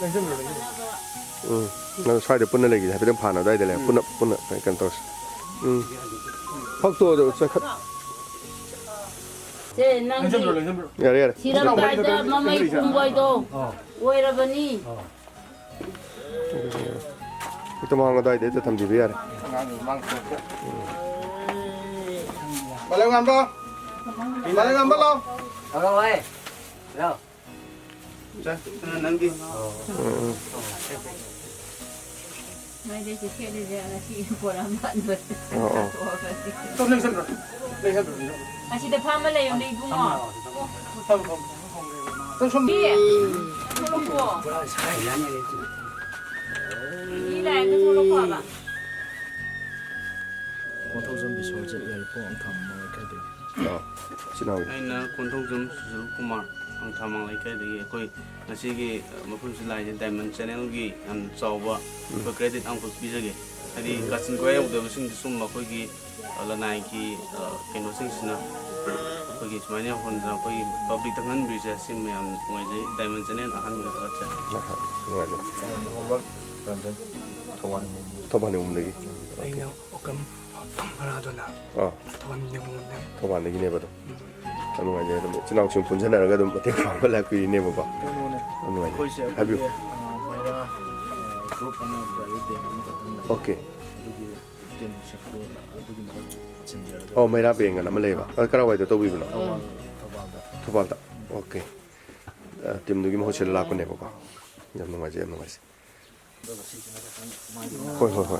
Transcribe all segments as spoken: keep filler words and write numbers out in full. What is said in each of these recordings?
ꯂꯩꯖꯟꯕ꯭ꯔꯣ, ꯂꯩꯖꯟꯕ꯭ꯔꯣ? ꯎꯝ꯫ ꯅꯪ ꯁ꯭ꯋꯥꯏꯗ ꯄꯨꯟꯅ ꯂꯩꯈꯤꯁꯦ꯫ ꯍꯥꯏꯐꯦꯠꯇꯪ ꯐꯥꯅ ꯑꯗꯨꯋꯥꯏꯗ ꯂꯩ꯫ ꯎꯝ꯫ ꯄꯨꯟꯅ, ꯄꯨꯟꯅ ꯀꯩꯅꯣ ꯇꯧꯔꯁꯤ꯫ ꯎꯝ꯫ ꯐꯛꯇꯣ ꯑꯗꯨ ꯆꯠꯈꯠ-, ꯁꯦ, ꯅꯪꯒꯤ ꯂꯩꯖꯟꯕ꯭ꯔꯣ, ꯂꯩꯖꯟꯕ꯭ꯔꯣ? ꯌꯥꯔꯦ, ꯌꯥꯔꯦ꯫ ꯁꯤꯔꯝꯗꯥꯏꯗ ꯃꯃꯩ ꯄꯨꯝꯕ ꯍꯥꯏꯗꯣ ꯑꯣꯏꯔꯕꯅꯤ꯫ ꯍꯦꯛꯇ ꯃꯃꯥꯡ ꯑꯗꯨꯋꯥꯏꯗ ꯍꯦꯛꯇ ꯊꯝꯕꯤꯕ ꯌꯥꯔꯦ꯫ ꯃꯥꯂꯦꯝꯉꯥꯟꯕ! ꯃꯥꯂꯦꯝꯉꯥꯟꯕ ꯂꯥꯎ! ꯍꯜꯂꯣ, ꯍꯣꯏ꯫ ꯍꯜꯂꯣ꯫ ꯁꯦ, ꯅꯪꯒꯤ꯫ ꯎꯝ, ꯎꯝ꯫ ꯃꯥꯏꯗꯩꯁꯦ ꯁꯦꯠꯂꯤꯁꯦ ꯉꯁꯤ ꯄꯣꯔꯛꯑꯝꯕ ꯑꯗꯨ ꯑꯣ, ꯑꯣ꯫ ꯆꯥꯊꯣꯛꯑꯒꯗꯤ꯫ ꯇꯣ, ꯂꯦꯡꯁꯟꯗ꯭ꯔꯣ? ꯂꯦꯡꯁꯟꯗ꯭ꯔꯣ? ꯑꯁꯤꯗ ꯐꯝꯃ ꯂꯩꯌꯨꯅꯦ, ꯏꯕꯨꯡꯉꯣ꯫ ꯐꯝꯃꯣ, ꯐꯝꯃꯣ, ꯐꯝꯃꯣ, ꯐꯝꯃꯣ꯫ ꯇꯣ, ꯁꯣꯝ꯫ ꯃꯤ, ꯊꯣꯛꯂꯛꯑꯣ꯫ ꯃꯤ ꯂꯥꯛꯑꯦ, ꯑꯝꯇ ꯊꯣꯛꯂꯛꯈꯣ ꯍꯥꯏꯕ꯫ ꯀꯣꯟꯊꯧꯖꯝ ꯕꯤꯁ꯭ꯋꯖꯤꯠ ꯌꯥꯏꯔꯤꯄꯣꯛ ꯑꯪꯊꯥꯃꯥꯡ ꯂꯩꯀꯥꯏꯗꯒꯤ꯫ ꯑꯥ, ꯏꯆꯤꯟ ꯏꯅꯥꯎꯒꯤ꯫ ꯑꯩꯅ ꯀꯣꯟꯊꯧꯖꯝ ꯁꯨꯖꯜ ꯀꯨꯃꯥꯔ ꯑꯪꯊꯥꯃꯥꯡ ꯂꯩꯀꯥꯏꯗꯒꯤ꯫ ꯑꯩꯈꯣꯏ ꯉꯁꯤꯒꯤ, ꯑ, ꯃꯐꯝꯁꯤꯗ ꯂꯥꯛꯏꯁꯦ Diamond Channel ꯒꯤ ꯌꯥꯝꯅ ꯆꯥꯎꯕ ꯎꯝ꯫ ꯑꯩꯈꯣꯏ credit ꯑꯃꯈꯛ ꯄꯤꯖꯒꯦ꯫ ꯍꯥꯏꯗꯤ ꯎꯝ꯫ ꯀꯥꯆꯤꯟ ꯀꯣꯌꯥ ꯌꯧꯗꯕꯁꯤꯡꯗ ꯁꯨꯝ ꯑꯩꯈꯣꯏꯒꯤ, ꯑ, ꯂꯅꯥꯏꯒꯤ, ꯑ, ꯀꯩꯅꯣꯁꯤꯡꯁꯤꯅ ꯑꯩꯈꯣꯏꯒꯤ ꯁꯨꯃꯥꯏꯅ ꯌꯧꯍꯟꯗꯅ ꯑꯩꯈꯣꯏꯒꯤ public ꯇ ꯈꯪꯍꯟꯕꯤꯔꯤꯁꯦ ꯁꯤ ꯃꯌꯥꯝ ꯅꯨꯡꯉꯥꯏꯖꯩ꯫ Diamond Channel ꯑꯍꯥꯟꯕꯗ ꯊꯥꯒꯠꯆꯔꯤ꯫ ꯅꯨꯡꯉꯥꯏꯖꯩ꯫ ꯊꯧꯕꯥꯜ ꯅꯤꯌꯨꯝꯗꯒꯤ꯫ ꯑꯩꯅ ꯑꯣꯀꯝ ꯃꯔꯥꯗꯣꯅ ꯑꯥ꯫ ꯊꯧꯕꯥꯜ ꯅꯤꯌꯨꯝꯗꯒꯤ꯫ ꯊꯧꯕꯥꯜꯗꯒꯤꯅꯦꯕ ꯑꯗꯨꯝ꯫ ꯎꯝ꯫ ꯌꯥꯝ ꯅꯨꯡꯉꯥꯏꯖꯔꯦ꯫ ꯑꯗꯨꯝ ꯏꯆꯤꯜ ꯏꯅꯥꯎꯁꯤꯡ ꯄꯨꯟꯁꯤꯟꯅꯔꯒ ꯑꯗꯨꯝ ꯃꯇꯦꯡ ꯄꯥꯡꯕ ꯂꯥꯛꯄꯤꯔꯤꯅꯦꯕꯀꯣ꯫ ꯀꯩꯅꯣꯅꯦ꯫ ꯌꯥꯝ ꯅꯨꯡꯉꯥꯏꯖꯔꯦ꯫ ꯑꯩꯈꯣꯏꯁꯦ ꯍꯥꯏꯕꯤꯌꯨ꯫ ꯑꯩꯈꯣꯏꯒꯤ, ꯑ, ꯃꯩꯔꯥ, ꯑ, group ꯑꯃ private bank ꯑꯃꯈꯛꯇꯪ ꯂꯩ꯫ Okay꯫ ꯑꯗꯨꯒꯤ team ꯁꯦꯝꯗꯣꯛꯑꯒ ꯑꯗꯨꯒꯤ ꯃꯊꯛ ꯁꯤꯟꯖꯔꯒ ꯑꯣ, ꯃꯩꯔꯥ bank ꯑꯅ ꯑꯃ ꯂꯩꯌꯦꯕ꯫ ꯑ, ꯀꯔꯥꯏꯋꯥꯏꯗ ꯇꯧꯕꯤꯕꯅꯣ? ꯊꯧꯕꯥꯜ, ꯊꯧꯕꯥꯜꯗ꯫ ꯊꯧꯕꯥꯜꯗ? Okay꯫ ꯑ, team ꯗꯨꯒꯤ ꯃꯍꯨꯠ ꯁꯤꯜꯂ ꯂꯥꯛꯄꯅꯦꯕꯀꯣ꯫ ꯌꯥꯝ ꯅꯨꯡꯉꯥꯏꯖꯩ, ꯌꯥꯝ ꯅꯨꯡꯉꯥꯏꯖꯩ꯫ ꯍꯣꯏ, ꯍꯣꯏ, ꯍꯣꯏ꯫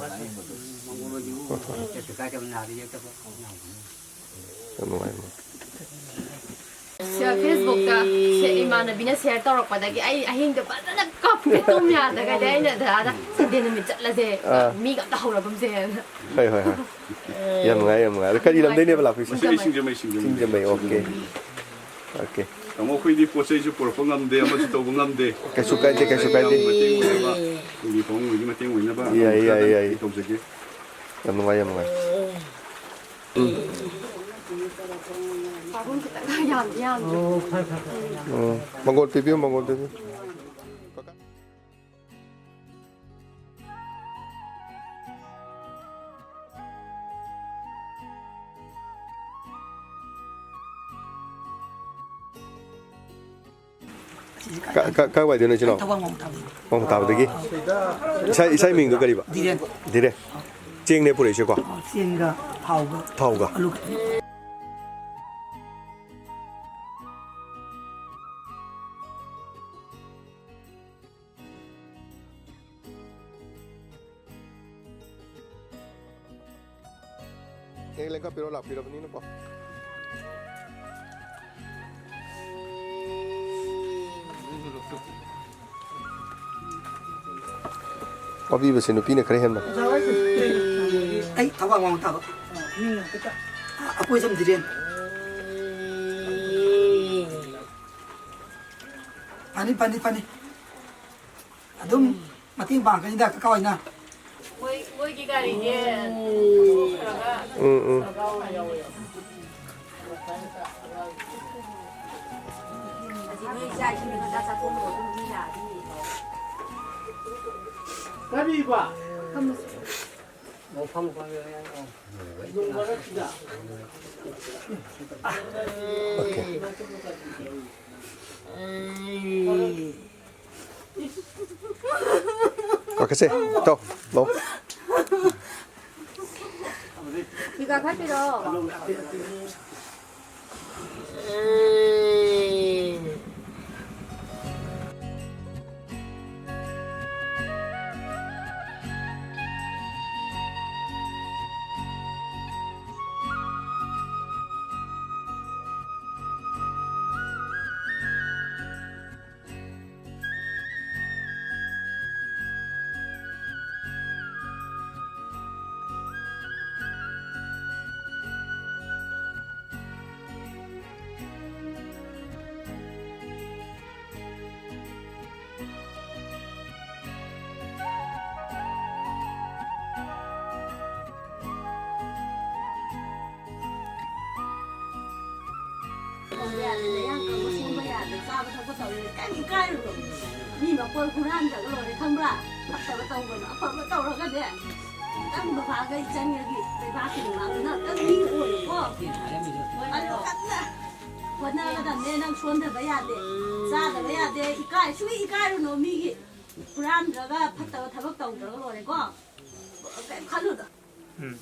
ꯍꯣꯏ, ꯍꯣꯏ꯫ ꯌꯥꯝ ꯅꯨꯡꯉꯥꯏ, ꯌꯥꯝ ꯅꯨꯡꯉꯥꯏ꯫ ꯁ-, Facebook ꯇ ꯁꯦ-, ꯏꯃꯥꯟꯅꯕꯤꯅ share ꯇꯧꯔꯛꯄꯗꯒꯤ ꯑꯩ ꯑꯍꯤꯡꯗ ꯐꯖꯅ ꯀꯞꯄꯦ, ꯇꯨꯝ ꯌꯥꯗꯒꯩꯗꯤ꯫ ꯑꯩꯅ ꯗꯗꯥꯗ "Sunday ꯅꯨꯃꯤꯠ ꯆꯠꯂꯁꯦ, ꯑꯥ꯫ ꯃꯤꯒ ꯑꯝꯇ ꯍꯧꯔꯒꯨꯝꯁꯦ" ꯍꯥꯏꯅ꯫ ꯍꯣꯏ, ꯍꯣꯏ, ꯍꯣꯏ꯫ ꯌꯥꯝ ꯅꯨꯡꯉꯥꯏ, ꯌꯥꯝ ꯅꯨꯡꯉꯥꯏ꯫ ꯑꯗꯣ ꯀꯔꯤ ꯂꯝꯗꯩꯅꯦꯕ ꯂꯥꯛꯄꯤꯁꯦ? ꯁꯤꯡꯖꯃꯩ꯫ ꯁꯤꯡꯖꯃꯩ, ꯁꯤꯡꯖꯃꯩ꯫ ꯁꯤꯡꯖꯃꯩ, okay꯫ Okay꯫ ꯇꯥꯃꯣ, ꯑꯩꯈꯣꯏꯗꯤ ꯄꯣꯠ ꯆꯩꯁꯨ ꯄꯨꯔꯛꯄ ꯉꯝꯗꯦ, ꯑꯃꯁꯨ ꯇꯧꯕ ꯉꯝꯗꯦ꯫ ꯀꯩꯁꯨ ꯀꯥꯏꯗꯦ, ꯀꯩꯁꯨ ꯀꯥꯏꯗꯦ꯫ ꯌꯥꯝ ꯃꯇꯦꯡ ꯑꯣꯏꯅꯕ, ꯑꯩꯈꯣꯏꯒꯤ ꯄꯥꯕꯨꯡ ꯍꯣꯏꯒꯤ ꯃꯇꯦꯡ ꯑꯣꯏꯅꯕ ꯌꯥꯏ, ꯌꯥꯏ, ꯌꯥꯏ꯫ ꯇꯧꯖꯒꯦ꯫ ꯌꯥꯝ ꯅꯨꯡꯉꯥꯏ, ꯌꯥꯝ ꯅꯨꯡꯉꯥꯏ꯫ ꯎꯝ꯫ ꯆꯥꯛꯈꯨꯝ ꯈꯤꯇꯪ ꯌꯥꯝꯗꯤ ꯌꯥꯝꯗ꯭ꯔꯦ꯫ ꯑꯣ, ꯐꯔꯦ, ꯐꯔꯦ, ꯐꯔꯦ꯫ ꯎꯝ꯫ ꯃꯪꯒꯣꯜ ꯄꯤꯕꯤꯌꯨ, ꯃꯪꯒꯣꯜ ꯄꯤꯕꯤꯌꯨ꯫ ꯀ-, ꯀ-, ꯀꯥꯏ ꯋꯥꯏꯗꯩꯅꯣ ꯏꯆꯤꯟ ꯏꯅꯥꯎ? ꯊꯧꯕꯥꯜ ꯋꯥꯡꯃ ꯊꯥꯕꯗꯒꯤ꯫ ꯋꯥꯡꯃ ꯊꯥꯕꯗꯒꯤ? ꯏꯁꯥ, ꯏꯁꯥꯒꯤ ꯃꯤꯡꯗꯣ ꯀꯔꯤꯕ? ꯙꯤꯔꯦꯟ꯫ ꯙꯤꯔꯦꯟ꯫ ꯆꯦꯡꯅꯦ ꯄꯨꯔꯛꯏꯁꯦꯀꯣ? ꯑꯣ, ꯆꯦꯡꯒ ꯊꯥꯎꯒ꯫ ꯊꯥꯎꯒ꯫ ꯑꯂꯨ ꯈꯛꯇꯅꯤ꯫ ꯍꯦꯛ ꯂꯦꯟꯈꯠꯄꯤꯔꯣ, ꯂꯥꯛꯄꯤꯔꯕꯅꯤꯅꯀꯣ꯫ ꯑꯄꯤꯕꯁꯦ ꯅꯨꯄꯤꯅ ꯈꯔ ꯍꯦꯟꯕ꯫ ꯑꯩ ꯊꯕꯛ ꯑꯃ ꯇꯥꯕ꯫ ꯑꯩꯈꯣꯏ ꯁꯝ ꯙꯤꯔꯦꯟ꯫ ꯐꯅꯤ, ꯐꯅꯤ, ꯐꯅꯤ꯫ ꯑꯗꯨꯝ ꯃꯇꯦꯡ ꯄꯥꯡꯉꯛꯀꯅꯤꯗ, ꯀꯀꯥ ꯍꯣꯏꯅ꯫ ꯃꯣꯏ, ꯃꯣꯏꯒꯤ ꯒꯥꯔꯤꯁꯦ ꯊꯣꯛꯈ꯭ꯔꯒ ꯎꯝ, ꯎꯝ꯫ ꯍꯧꯖꯤꯛ ꯅꯣꯏ ꯆꯥꯛ ꯏꯁꯤꯡ ꯉꯟꯇꯥ ꯆꯥꯊꯣꯛꯑꯝꯃꯣ, ꯑꯗꯨꯝ ꯃꯤ ꯂꯥꯛꯑꯗꯤ꯫ ꯀꯔꯤꯕ? ꯐꯝꯃꯁꯤ꯫ ꯀꯥꯈꯠꯁꯦ꯫ ꯇꯧ꯫ ꯂꯥꯎ꯫ ꯐꯤ ꯀꯥꯈꯠꯄꯤꯔꯣ꯫ ꯇꯧꯕ ꯌꯥꯗꯦ, ꯅꯌꯥꯡ ꯀꯪꯕ ꯁꯣꯟꯕ ꯌꯥꯗꯦ, ꯆꯥꯕ ꯊꯛꯄ ꯇꯧꯔꯤꯉꯩ ꯀꯔꯤꯝ ꯀꯥꯏꯔꯨꯅꯨ꯫ ꯃꯤ ꯃꯄꯣꯠ ꯍꯨꯔꯥꯟꯗ꯭ꯔꯒ ꯂꯣꯏꯔꯦ, ꯈꯪꯕ꯭ꯔꯥ? ꯐꯠꯇꯕ ꯇꯧꯒꯅꯨ, ꯑꯐꯕ ꯇꯧꯔꯒꯅꯦ, ꯈꯤꯇꯪ ꯅꯨꯄꯥꯈꯩ ꯆꯪꯉꯗꯤ ꯂꯩꯕꯥꯛꯀꯤ ꯅꯨꯡꯉꯥꯏꯕꯅ ꯑꯝꯇꯪ ꯃꯤ ꯑꯣꯏꯌꯨꯀꯣ꯫ ꯑꯗꯣ ꯀꯟꯅ ꯍꯣꯠꯅꯒꯗꯕꯅꯦ, ꯅꯪ ꯁꯣꯟꯊꯕ ꯌꯥꯗꯦ, ꯆꯥꯗꯕ ꯌꯥꯗꯦ, ꯏꯀꯥꯏ, ꯁꯨꯡꯏ ꯏꯀꯥꯏꯔꯨꯅꯨ꯫ ꯃꯤꯒꯤ ꯍꯨꯔꯥꯟꯗ꯭ꯔꯒ ꯐꯠꯇꯕ ꯊꯕꯛ ꯇꯧꯗ꯭ꯔꯒ ꯂꯣꯏꯔꯦꯀꯣ꯫ ꯀꯩꯝ ꯈꯜꯂꯨꯅꯨ꯫ ꯎꯝ,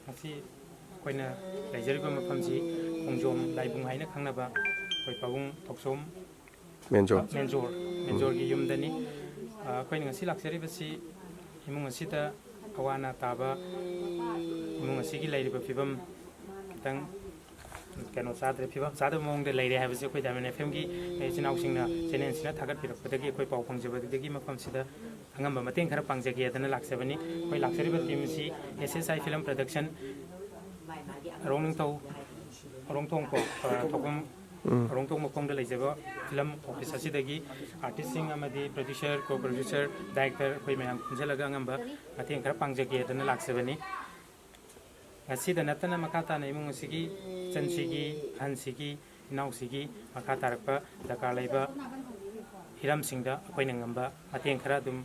ꯉꯁꯤ ꯑꯩꯈꯣꯏꯅ ꯂꯩꯖꯔꯤꯕ ꯃꯐꯝꯁꯤ ꯈꯣꯡꯖꯣꯝ ꯂꯥꯏꯕꯨꯡ ꯍꯥꯏꯅ ꯈꯪꯅꯕ ꯑꯩꯈꯣꯏ ꯄꯥꯕꯨꯡ ꯊꯣꯛꯆꯣꯝ ꯃꯦꯟꯖꯣꯔ꯫ ꯃꯦꯟꯖꯣꯔ, ꯃꯦꯟꯖꯣꯔꯒꯤ ꯌꯨꯝꯗꯅꯤ꯫ ꯑ, ꯑꯩꯈꯣꯏꯅ ꯉꯁꯤ ꯂꯥꯛꯆꯔꯤꯕꯁꯤ ꯏꯃꯨꯡ ꯑꯁꯤꯗ ꯑꯋꯥ ꯑꯅꯥ ꯇꯥꯕ, ꯏꯃꯨꯡ ꯑꯁꯤꯒꯤ ꯂꯩꯔꯤꯕ ꯐꯤꯕꯝ ꯈꯤꯇꯪ ꯀꯩꯅꯣ ꯆꯥꯗ꯭ꯔꯦ, ꯐꯤꯕꯝ ꯆꯥꯗꯕ ꯃꯑꯣꯡꯗ ꯂꯩꯔꯦ ꯍꯥꯏꯕꯁꯤ ꯑꯩꯈꯣꯏ ꯗꯥꯏꯃꯟ ꯑꯦꯐ ꯑꯦꯝꯒꯤ ꯏꯆꯤꯟ ꯏꯅꯥꯎꯁꯤꯡꯅ, ꯆꯦꯅꯦꯜꯁꯤꯅ ꯊꯥꯒꯠꯄꯤꯔꯛꯄꯗꯒꯤ ꯑꯩꯈꯣꯏ ꯄꯥꯎ ꯐꯪꯖꯕꯗꯒꯤ ꯃꯐꯝꯁꯤꯗ ꯑꯉꯝꯕ ꯃꯇꯦꯡ ꯈꯔ ꯄꯥꯡꯖꯒꯦꯗꯅ ꯂꯥꯛꯆꯕꯅꯤ꯫ ꯑꯩꯈꯣꯏ ꯂꯥꯛꯆꯔꯤꯕ ꯇꯤꯝꯁꯤ ꯑꯦꯁ ꯑꯦꯁ ꯑꯥꯏ ꯐꯤꯂꯝ ꯄ꯭ꯔꯗꯛꯁꯟ, ꯑꯔꯣꯡ ꯅꯤꯡꯊꯧ, ꯑꯔꯣꯡꯊꯣꯡ ꯀꯣ, ꯑ, ꯊꯣꯛꯐꯝ, ꯎꯝ꯫ ꯑꯔꯣꯡꯊꯣꯡ ꯃꯈꯣꯡꯗ ꯂꯩꯖꯕ ꯐꯤꯂꯝ ꯑꯣꯐꯤꯁ ꯑꯁꯤꯗꯒꯤ ꯑꯥꯔꯇꯤꯁꯁꯤꯡ ꯑꯃꯗꯤ ꯄ꯭ꯔꯗ꯭ꯌꯨꯁꯔ, ꯀꯣ ꯄ꯭ꯔꯗ꯭ꯌꯨꯁꯔ, ꯗꯥꯏꯔꯦꯛꯇꯔ, ꯑꯩꯈꯣꯏ ꯃꯌꯥꯝ ꯄꯨꯟꯁꯤꯜꯂꯒ ꯑꯉꯝꯕ ꯃꯇꯦꯡ ꯈꯔ ꯄꯥꯡꯖꯒꯦꯗꯅ ꯂꯥꯛꯆꯕꯅꯤ꯫ ꯉꯁꯤꯗ ꯅꯠꯇꯅ ꯃꯈꯥ ꯇꯥꯅ ꯏꯃꯨꯡ ꯑꯁꯤꯒꯤ, ꯏꯆꯟꯁꯤꯒꯤ, ꯑꯍꯟꯁꯤꯒꯤ, ꯏꯅꯥꯎꯁꯤꯒꯤ ꯃꯈꯥ ꯇꯥꯔꯛꯄ ꯗꯔꯀꯥꯔ ꯂꯩꯕ ꯍꯤꯔꯝꯁꯤꯡꯗ ꯑꯩꯈꯣꯏꯅ ꯉꯝꯕ ꯃꯇꯦꯡ ꯈꯔ ꯑꯗꯨꯝ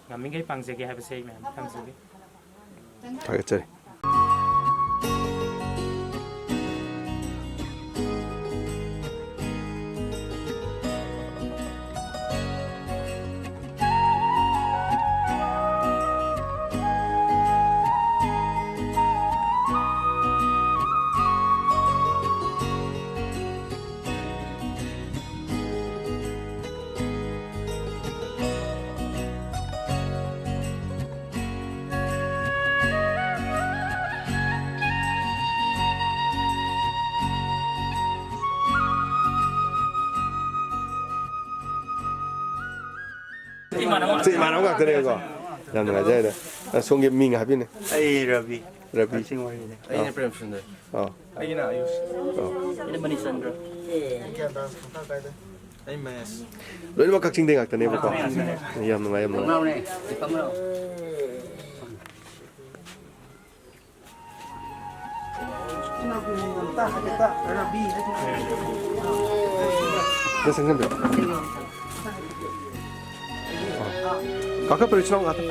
ꯉꯝꯃꯤꯈꯩ ꯄꯥꯡꯖꯒꯦ ꯍꯥꯏꯕꯁꯦ ꯑꯩ ꯃꯌꯥꯝꯗ ꯊꯝꯖꯒꯦ꯫ ꯊꯥꯒꯠꯆꯔꯤ꯫ ꯁꯤ ꯏꯃꯥꯟꯅꯕ ꯉꯥꯛꯇꯅꯦꯕꯀꯣ꯫ ꯌꯥꯝ ꯅꯨꯡꯉꯥꯏꯖꯔꯦ꯫ ꯑ, ꯁꯣꯝꯒꯤ ꯃꯤꯡ ꯍꯥꯏꯕꯤꯌꯨꯅꯦ꯫ ꯑꯩ ꯔꯕꯤ꯫ ꯔꯕꯤ꯫ ꯀꯛꯆꯤꯡ ꯋꯥꯏꯔꯤꯅꯦ꯫ ꯑꯩꯅ ꯑꯥ꯫ ꯄ꯭ꯔꯦꯝꯆꯟꯗ꯭ꯔ꯫ ꯑꯥ꯫ ꯑꯩꯒꯤꯅ ꯑꯌꯨꯁ꯫ ꯑꯥ꯫ ꯑꯩꯅ ꯃꯅꯤꯆꯟꯗ꯭ꯔ꯫ ꯑꯩ ꯃꯍꯦꯁ꯫ ꯂꯣꯏꯅꯃꯛ ꯀꯛꯆꯤꯡꯗꯩ ꯉꯥꯛꯇꯅꯦꯕꯀꯣ꯫ ꯌꯥꯝ ꯅꯨꯡꯉꯥꯏ, ꯌꯥꯝ ꯅꯨꯡꯉꯥꯏ꯫ ꯅꯪ ꯁꯪꯁꯝꯗ꯭ꯔꯣ? ꯑꯥ꯫ ꯀꯥꯈꯠꯄꯗꯣ ꯏꯆꯤꯟ ꯏꯅꯥꯎ ꯉꯥꯛꯇ꯫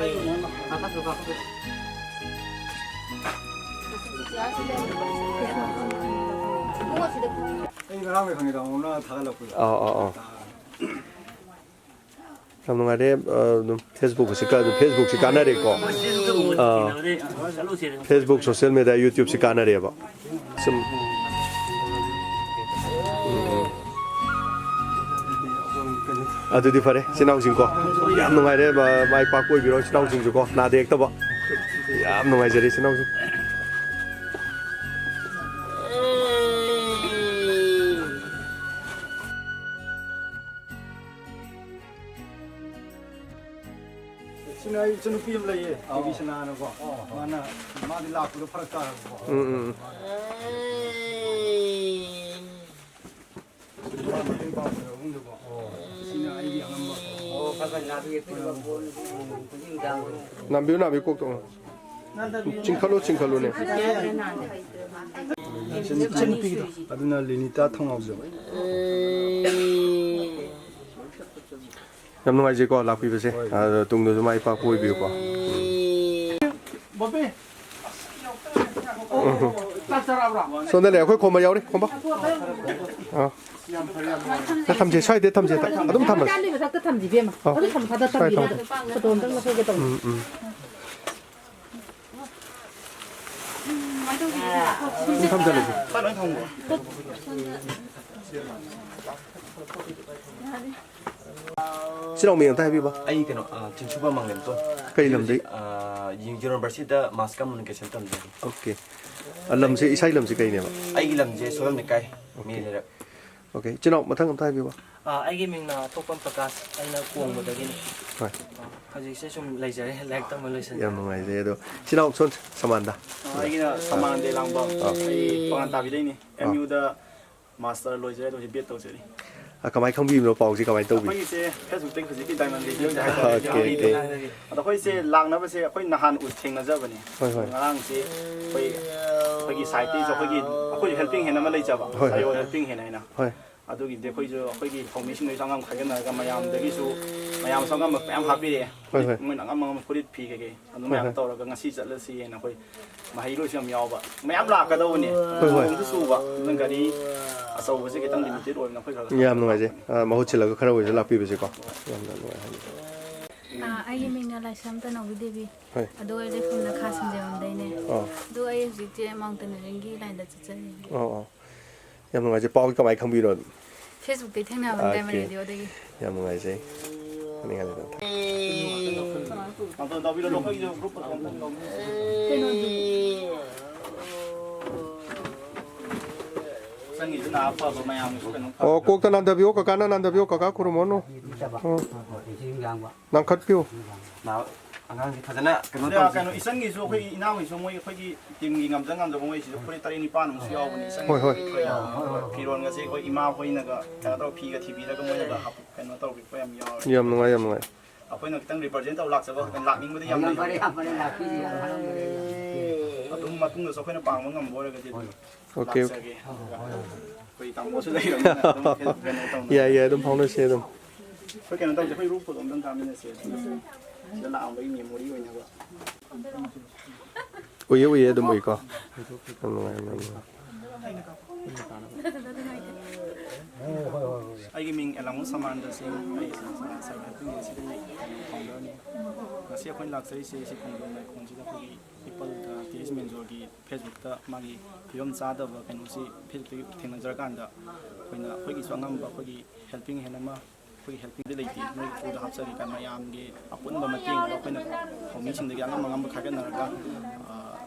ꯑꯩ ꯉꯔꯥꯡ ꯈꯪꯉꯦ, ꯇꯥꯃꯣꯅ ꯊꯥꯒꯠꯂꯛꯄꯗꯣ꯫ ꯑꯥ, ꯑꯥ, ꯑꯥ꯫ ꯌꯥꯝ ꯅꯨꯡꯉꯥꯏꯔꯦ꯫ ꯑ, ꯑꯗꯨꯝ Facebook ꯁꯤ ꯀ-, Facebook ꯁꯤ ꯀꯥꯟꯅꯔꯦꯀꯣ꯫ ꯑ, Facebook, social media, YouTube ꯁꯤ ꯀꯥꯟꯅꯔꯦꯕ꯫ ꯁꯨꯝ꯫ ꯎꯝ, ꯎꯝ꯫ ꯑꯗꯨꯗꯤ ꯐꯔꯦ, ꯏꯆꯤꯟ ꯏꯅꯥꯎꯁꯤꯡꯀꯣ꯫ ꯌꯥꯝ ꯅꯨꯡꯉꯥꯏꯔꯦ, ꯃ-, ꯃꯥꯏ ꯄꯥꯛꯄ ꯑꯣꯏꯕꯤꯔꯣ, ꯏꯆꯤꯟ ꯏꯅꯥꯎꯁꯤꯡꯁꯨꯀꯣ꯫ ꯅꯥꯗ ꯌꯦꯛꯇꯕ꯫ ꯌꯥꯝ ꯅꯨꯡꯉꯥꯏꯖꯔꯦ, ꯏꯆꯤꯟ ꯏꯅꯥꯎꯁꯤꯡ꯫ ꯁꯤꯅ ꯑꯩ ꯏꯆꯟꯅꯨꯄꯤ ꯑꯃ ꯂꯩꯌꯦ, ꯑꯣ꯫ ꯕꯤꯕꯤꯁꯅꯥ ꯍꯥꯏꯅꯀꯣ꯫ ꯑꯣ, ꯑꯣ꯫ ꯃꯥꯅ, ꯃꯥꯗꯤ ꯂꯥꯛꯄꯗꯣ ꯐꯔꯛ ꯇꯥꯔꯕꯀꯣ꯫ ꯎꯝ, ꯎꯝ, ꯎꯝ꯫ ꯃꯥ ꯃꯇꯦꯡ ꯄꯥꯡꯕꯗꯣ ꯑꯍꯨꯝꯗꯀꯣ꯫ ꯑꯣ꯫ ꯁꯤꯅ ꯑꯩꯒꯤ ꯑꯉꯝꯕ꯫ ꯑꯣ, ꯈꯔ ꯈꯔ ꯅꯥꯕꯤꯒꯦ, ꯄꯤꯔꯤꯕ ꯄꯣꯠ, ꯄꯨꯡ ꯈꯨꯗꯤꯡ ꯇꯥꯡꯕꯅꯤ꯫ ꯅꯥꯕꯤꯌꯨ, ꯅꯥꯕꯤꯌꯨ, ꯀꯣꯛ ꯇꯧ꯫ ꯆꯤꯡꯈꯠꯂꯨ, ꯆꯤꯡꯈꯠꯂꯨꯅꯦ꯫ ꯏꯆꯟꯅꯨꯄꯤꯒꯤꯗꯣ꯫ ꯑꯗꯨꯅ ꯂꯤꯅꯤꯇꯥ ꯊꯧꯅꯥꯎꯖꯝ꯫ ꯌꯥꯝ ꯅꯨꯡꯉꯥꯏꯖꯩꯀꯣ ꯂꯥꯛꯄꯤꯕꯁꯦ꯫ ꯍꯣꯏ꯫ ꯑꯗꯣ ꯇꯨꯡꯗꯁꯨ ꯃꯥꯏ ꯄꯥꯛꯄ ꯑꯣꯏꯕꯤꯌꯨꯀꯣ꯫ ꯕꯣꯕꯤ꯫ ꯆꯥꯛ ꯆꯥꯔꯛꯑꯕ꯭ꯔꯥ? ꯁꯣꯝꯗ ꯂꯩ, ꯑꯩꯈꯣꯏ ꯈꯣꯝꯕ ꯌꯥꯎꯔꯤ, ꯈꯣꯝꯕ꯫ ꯑꯥ꯫ ꯌꯥꯝ ꯐꯔꯦ, ꯌꯥꯝ ꯅꯨꯡꯉꯥꯏꯔꯦ꯫ ꯊꯝꯁꯦ, ꯁ꯭ꯋꯥꯏꯗ ꯊꯝꯁꯦ, ꯑꯗꯨꯝ ꯊꯝꯃꯁꯤ꯫ ꯃꯊꯛꯇ ꯊꯝꯁꯤ, ꯏꯕꯦꯝꯃ꯫ ꯑꯧ꯫ ꯑꯗꯨ ꯊꯝ-, ꯃꯈꯥꯗ ꯁ꯭ꯋꯥꯏ ꯊꯝꯕꯤꯔ ꯊꯝꯃꯣ꯫ ꯐꯣꯇꯣ ꯑꯝꯇꯪ ꯂꯧꯍꯧꯒꯦ ꯇꯧꯅꯤ꯫ ꯎꯝ, ꯎꯝ꯫ ꯑꯗꯨꯝ ꯊꯝꯖꯜꯂꯁꯤ꯫ ꯏꯆꯤꯟ ꯏꯅꯥꯎ ꯃꯤꯡ ꯑꯝꯇ ꯍꯥꯏꯕꯤꯕ꯫ ꯑꯩ ꯀꯩꯅꯣ, ꯑ, ꯆꯤꯡꯁꯨꯕꯝ ꯃꯥꯡꯂꯦꯝꯇꯣꯟ꯫ ꯀꯩ ꯂꯝꯗꯩ? ꯍꯧꯖꯤꯛ, ꯑ, ꯌꯨꯅꯤꯚꯔꯁꯤꯇꯤꯗ mass communication ꯇꯝꯖꯔꯤ꯫ ꯑꯣꯀꯦ꯫ ꯑ, ꯂꯝꯁꯦ, ꯏꯁꯥꯒꯤ ꯂꯝꯁꯦ ꯀꯩꯅꯦꯕ? ꯑꯩꯒꯤ ꯂꯝꯁꯦ ꯁꯣꯏꯕꯝ ꯂꯩꯀꯥꯏ, ꯑꯣꯀꯦ꯫ ꯃꯦꯂꯩꯔꯛ꯫ ꯑꯣꯀꯦ, ꯏꯆꯤꯟ ꯏꯅꯥꯎ ꯃꯊꯪ ꯑꯝꯇ ꯍꯥꯏꯕꯤꯌꯨꯕ꯫ ꯑ, ꯑꯩꯒꯤ ꯃꯤꯡꯅ ꯊꯣꯛꯄꯝ ꯄ꯭ꯔꯀꯥꯁ, ꯑꯩꯅ ꯀꯣꯡꯕꯗꯒꯤꯅꯤ꯫ ꯍꯣꯏ꯫ ꯑ, ꯍꯧꯖꯤꯛꯁꯦ ꯁꯨꯝ ꯂꯩꯖꯔꯦ, ꯂꯥꯏꯔꯤꯛ ꯇꯝꯕ ꯂꯣꯏꯁꯤꯟ-꯫ ꯌꯥꯝ ꯅꯨꯡꯉꯥꯏꯖꯩ꯫ ꯑꯗꯣ ꯏꯆꯤꯟ ꯏꯅꯥꯎ ꯁꯣꯝ ꯁꯃꯥꯟꯗ? ꯑ, ꯑꯩꯒꯤꯅ ꯁꯃꯥꯟ ꯂꯦꯂꯥꯡꯕꯝ, ꯑꯥ꯫ ꯑꯩ ꯄꯥꯉꯟ ꯇꯥꯕꯤꯗꯩꯅꯤ꯫ ꯑꯥ꯫ ꯑꯦꯝ ꯌꯨꯗ ꯃꯥꯁꯇꯔ ꯂꯣꯏꯖꯔꯦ, ꯑꯗꯣ ꯍꯧꯖꯤꯛ ꯕꯤ ꯑꯦꯗ ꯇꯧꯖꯔꯤ꯫ ꯑ, ꯀꯃꯥꯏꯅ ꯈꯪꯕꯤꯕꯅꯣ ꯄꯥꯎꯁꯦ, ꯀꯃꯥꯏꯅ ꯇꯧꯕꯤ? ꯑꯩꯈꯣꯏꯒꯤꯁꯦ Facebookꯇꯒꯤ ꯍꯧꯖꯤꯛꯀꯤ Diamond Lady ꯍꯥꯏꯇꯥꯔꯦ꯫ Okay, okay. ꯑꯗꯣ ꯑꯩꯈꯣꯏꯁꯦ ꯂꯥꯛꯅꯕꯁꯦ ꯑꯩꯈꯣꯏ ꯅꯍꯥꯟ ꯎ-, ꯊꯦꯡꯅꯖꯕꯅꯦ꯫ ꯍꯣꯏ, ꯍꯣꯏ꯫ ꯉꯔꯥꯡꯁꯦ ꯑꯩꯈꯣꯏ, ꯑꯩꯈꯣꯏꯒꯤ ꯁꯥꯏꯠꯇꯒꯤꯁꯨ ꯑꯩꯈꯣꯏꯒꯤ, ꯑꯩꯈꯣꯏ helping hand ꯑꯃ ꯂꯩꯖꯕ, ꯍꯣꯏ, ꯍꯣꯏ꯫ Helping hand ꯍꯥꯏꯅ꯫ ꯍꯣꯏ꯫ ꯑꯗꯨꯒꯤꯗꯤ ꯑꯩꯈꯣꯏꯁꯨ ꯑꯩꯈꯣꯏꯒꯤ ꯊꯧꯃꯤꯁꯤꯡꯗꯁꯨ ꯑꯉꯝ ꯈꯥꯏꯒꯠꯅꯔꯒ ꯃꯌꯥꯝꯗꯒꯤꯁꯨ ꯃꯌꯥꯝꯁꯨ ꯑꯉꯝꯕ ꯃꯌꯥꯝ ꯍꯥꯞꯄꯤꯔꯛꯑꯦ꯫ ꯍꯣꯏ, ꯍꯣꯏ꯫ ꯃꯣꯏꯅ ꯑꯉꯝ ꯑꯉꯝꯕ ꯐꯨꯔꯤꯠ ꯐꯤ ꯀꯩꯀꯩ ꯑꯗꯨ ꯍꯣꯏ, ꯃꯌꯥꯝ ꯍꯣꯏ꯫ ꯇꯧꯔꯒ ꯉꯁꯤ ꯆꯠꯂꯁꯤꯅ ꯑꯩꯈꯣꯏ ꯃꯍꯩꯔꯣꯏꯁꯨ ꯌꯥꯝ ꯌꯥꯎꯕ ꯃꯌꯥꯝ ꯂꯥꯛꯀꯗꯧꯕꯅꯦ꯫ ꯍꯣꯏ, ꯍꯣꯏ꯫ ꯅꯣꯡꯁꯨ ꯆꯨꯕ ꯑꯗꯨꯅ ꯒꯥꯔꯤ ꯑꯆꯧꯕꯁꯦ ꯈꯤꯇꯪ ꯂꯤꯃꯤꯇꯦꯠ ꯑꯣꯏꯕꯅ ꯑꯩꯈꯣꯏ ꯈꯔ ꯈꯔ ꯌꯥꯝ ꯅꯨꯡꯉꯥꯏꯖꯩ꯫ ꯑ, ꯃꯍꯨꯠ ꯁꯤꯜꯂꯒ ꯈꯔ ꯑꯣꯏꯔꯁꯨ ꯂꯥꯛꯄꯤꯕꯁꯦꯀꯣ ꯌꯥꯝꯅ ꯅꯨꯡꯉꯥꯏ꯫ ꯑꯥ, ꯑꯩꯒꯤ ꯃꯤꯡꯅ ꯂꯥꯏꯁ꯭ꯔꯝ ꯇꯅꯧꯕꯤ ꯗꯦꯕꯤ꯫ ꯍꯣꯏ꯫ ꯑꯗꯣ ꯑꯩ ꯂꯩꯐꯝꯅ ꯈꯥ ꯁꯤꯡꯖꯃꯝꯗꯩꯅꯦ꯫ ꯑꯣ꯫ ꯑꯗꯣ ꯑꯩ ꯍꯧꯖꯤꯛꯁꯦ ꯃꯥꯎꯟꯇꯦꯅꯤꯌꯔꯤꯡꯒꯤ ꯂꯥꯏꯟꯗ ꯆꯠꯆꯔꯤꯅꯦ꯫ ꯑꯣ, ꯑꯣ꯫ ꯌꯥꯝ ꯅꯨꯡꯉꯥꯏꯖꯩ꯫ ꯄꯥꯎꯗꯤ ꯀꯃꯥꯏꯅ ꯈꯪꯕꯤꯔꯣ? ꯐꯦꯁꯕꯨꯛꯇꯒꯤ ꯊꯦꯡꯅꯕꯅꯤ, ꯑꯣꯀꯦ꯫ ꯗꯥꯏꯃꯟ ꯔꯦꯗꯤꯑꯣꯗꯒꯤ꯫ ꯌꯥꯝ ꯅꯨꯡꯉꯥꯏꯖꯩ꯫ ꯈꯪꯅꯤꯡꯉꯥꯏ ꯂꯩꯇꯕ꯫ ꯀꯩꯅꯣꯗꯤ꯫ ꯆꯪꯉꯤꯗꯨꯅ ꯑꯐꯕ ꯃꯌꯥꯝꯒꯤꯁꯨ ꯀꯩꯅꯣ ꯑꯣ, ꯀꯣꯛꯇ ꯅꯥꯟꯊꯕꯤꯌꯣ, ꯀꯀꯥꯅ ꯅꯥꯟꯊꯕꯤꯌꯣ, ꯀꯀꯥ ꯈꯨꯔꯨꯝꯃꯣꯅꯨ꯫ ꯎꯝ꯫ ꯂꯪꯈꯠꯄꯤꯌꯨ꯫ ꯑꯉꯥꯡꯁꯤ ꯐꯖꯅ ꯀꯩꯅꯣ ꯁꯤꯗ ꯇꯧꯁꯤ꯫ ꯀꯩꯅꯣ ꯏꯆꯟꯒꯤꯁꯨ ꯑꯩꯈꯣꯏ ꯏꯅꯥꯎꯒꯤꯁꯨ ꯃꯣꯏ ꯑꯩꯈꯣꯏꯒꯤ ꯇꯤꯝꯒꯤ ꯉꯝꯖ ꯉꯝꯖꯕ ꯃꯣꯏꯁꯤꯁꯨ ꯐꯨꯔꯤꯠ ꯇꯔꯦꯠ ꯅꯤꯄꯥꯟ ꯑꯃꯁꯨ ꯌꯥꯎꯕꯅꯤ ꯏꯆꯟꯒꯤ꯫ ꯍꯣꯏ, ꯍꯣꯏ꯫ ꯐꯤꯔꯣꯟꯒꯁꯦ ꯑꯩꯈꯣꯏ ꯏꯃꯥ ꯍꯣꯏꯅꯒ ꯀꯩꯅꯣ ꯇꯧꯔ ꯐꯤꯒ ꯊꯤꯕꯤꯔꯒ ꯃꯣꯏꯅꯒ ꯍꯥꯞ-, ꯀꯩꯅꯣ ꯇꯧꯕꯤꯔꯛꯄ ꯌꯥꯝ ꯌꯥꯎꯔꯦ꯫ ꯌꯥꯝ ꯅꯨꯡꯉꯥꯏ, ꯌꯥꯝ ꯅꯨꯡꯉꯥꯏ꯫ ꯑꯩꯈꯣꯏꯅ ꯈꯤꯇꯪ ꯔꯤꯄ꯭ꯔꯖꯦꯟ ꯇꯧꯔ ꯂꯥꯛꯆꯕ ꯈꯛꯇꯪ ꯂꯥꯛꯅꯤꯡꯕꯗꯤ ꯌꯥꯝ ꯌꯥꯝ ꯂꯩ꯫ ꯐꯔꯦ, ꯌꯥꯝ ꯐꯔꯦ, ꯂꯥꯛꯄꯤꯔꯤ, ꯌꯥꯝ ꯍꯔꯥꯎꯖꯔꯦ, ꯌꯥꯝ ꯐꯔꯦ꯫ ꯑꯗꯨꯝ ꯃꯇꯨꯡꯗꯁꯨ ꯑꯩꯈꯣꯏꯅ ꯄꯥꯡꯕ ꯉꯝꯕ ꯑꯣꯏꯔꯒꯗꯤ ꯑꯗꯨꯝ ꯑꯣꯀꯦ, ꯑꯣꯀꯦ꯫ ꯂꯥꯛꯆꯒꯦ꯫ ꯑꯗꯨꯒ ꯑꯩꯈꯣꯏ ꯇꯥꯃꯣꯁꯨ ꯂꯩꯔꯕꯅꯤꯅ ꯑꯗꯨꯝ ꯀꯩꯅꯣ ꯇꯧꯅ-, ꯌꯥꯏ, ꯌꯥꯏ, ꯑꯗꯨꯝ ꯐꯥꯎꯅꯁꯤ ꯑꯗꯨꯝ꯫ ꯑꯩꯈꯣꯏ ꯀꯩꯅꯣ ꯇꯧꯁꯦ, ꯑꯩꯈꯣꯏ ꯔꯨꯞ ꯐꯣꯇꯣ ꯑꯝꯇꯪ ꯀꯥꯃꯤꯟꯅꯁꯦ꯫ ꯁꯤꯗ ꯂꯥꯛꯑꯝꯕꯒꯤ ꯃꯦꯃꯣꯔꯤ ꯑꯣꯏꯅꯕ꯫ ꯎꯏꯌꯦ, ꯎꯏꯌꯦ, ꯑꯗꯨꯝ ꯎꯏꯀꯣ꯫ ꯌꯥꯝ ꯅꯨꯡꯉꯥꯏ, ꯌꯥꯝ ꯅꯨꯡꯉꯥꯏ꯫ ꯑꯩꯒꯤ ꯃꯤꯡ ꯑꯦꯂꯥꯃꯨ ꯁꯃꯥꯟꯗ ꯁꯤꯡ, ꯑꯩ ꯁꯥꯏꯕꯔ ꯍꯦꯜꯄꯤꯡ ꯑꯦꯖꯦꯟꯁꯤꯒꯤ ꯐꯥꯎꯟꯗꯔꯅꯤ꯫ ꯉꯁꯤ ꯑꯩꯈꯣꯏꯅ ꯂꯥꯛꯆꯔꯤꯁꯦ ꯁꯤ ꯈꯣꯡꯖꯣꯝ ꯂꯥꯏꯈꯣꯡꯁꯤꯗ ꯑꯩꯈꯣꯏꯒꯤ ꯄꯤꯄꯜ, ꯑ, ꯇꯦꯔꯤꯁ ꯃꯦꯟꯖꯣꯔꯒꯤ ꯐꯦꯁꯕꯨꯛꯇ ꯃꯥꯒꯤ ꯐꯤꯕꯝ ꯆꯥꯗꯕ ꯀꯩꯅꯣꯁꯤ ꯐꯦꯁꯕꯨꯛꯇꯒꯤ ꯊꯦꯡꯅꯖꯔꯀꯥꯟꯗ ꯑꯩꯈꯣꯏꯅ ꯑꯩꯈꯣꯏꯒꯤꯁꯨ ꯑꯉꯝꯕ ꯑꯩꯈꯣꯏꯒꯤ ꯍꯦꯜꯄꯤꯡ ꯍꯦꯟ ꯑꯃ ꯑꯩꯈꯣꯏꯒꯤ ꯍꯦꯜꯄꯤꯡꯗꯤ ꯂꯩꯇꯦ, ꯃꯣꯏꯒꯤ ꯊ꯭ꯔꯨꯗ ꯍꯥꯞꯆꯔꯤꯕ ꯃꯌꯥꯝꯒꯤ ꯑꯄꯨꯟꯕ ꯃꯇꯦꯡꯗ ꯑꯩꯈꯣꯏꯅ ꯊꯧꯃꯤꯁꯤꯡꯗꯒꯤ ꯑꯉꯝ ꯑꯉꯝꯕ ꯈꯥꯏꯒꯠꯅꯔꯒ, ꯑ,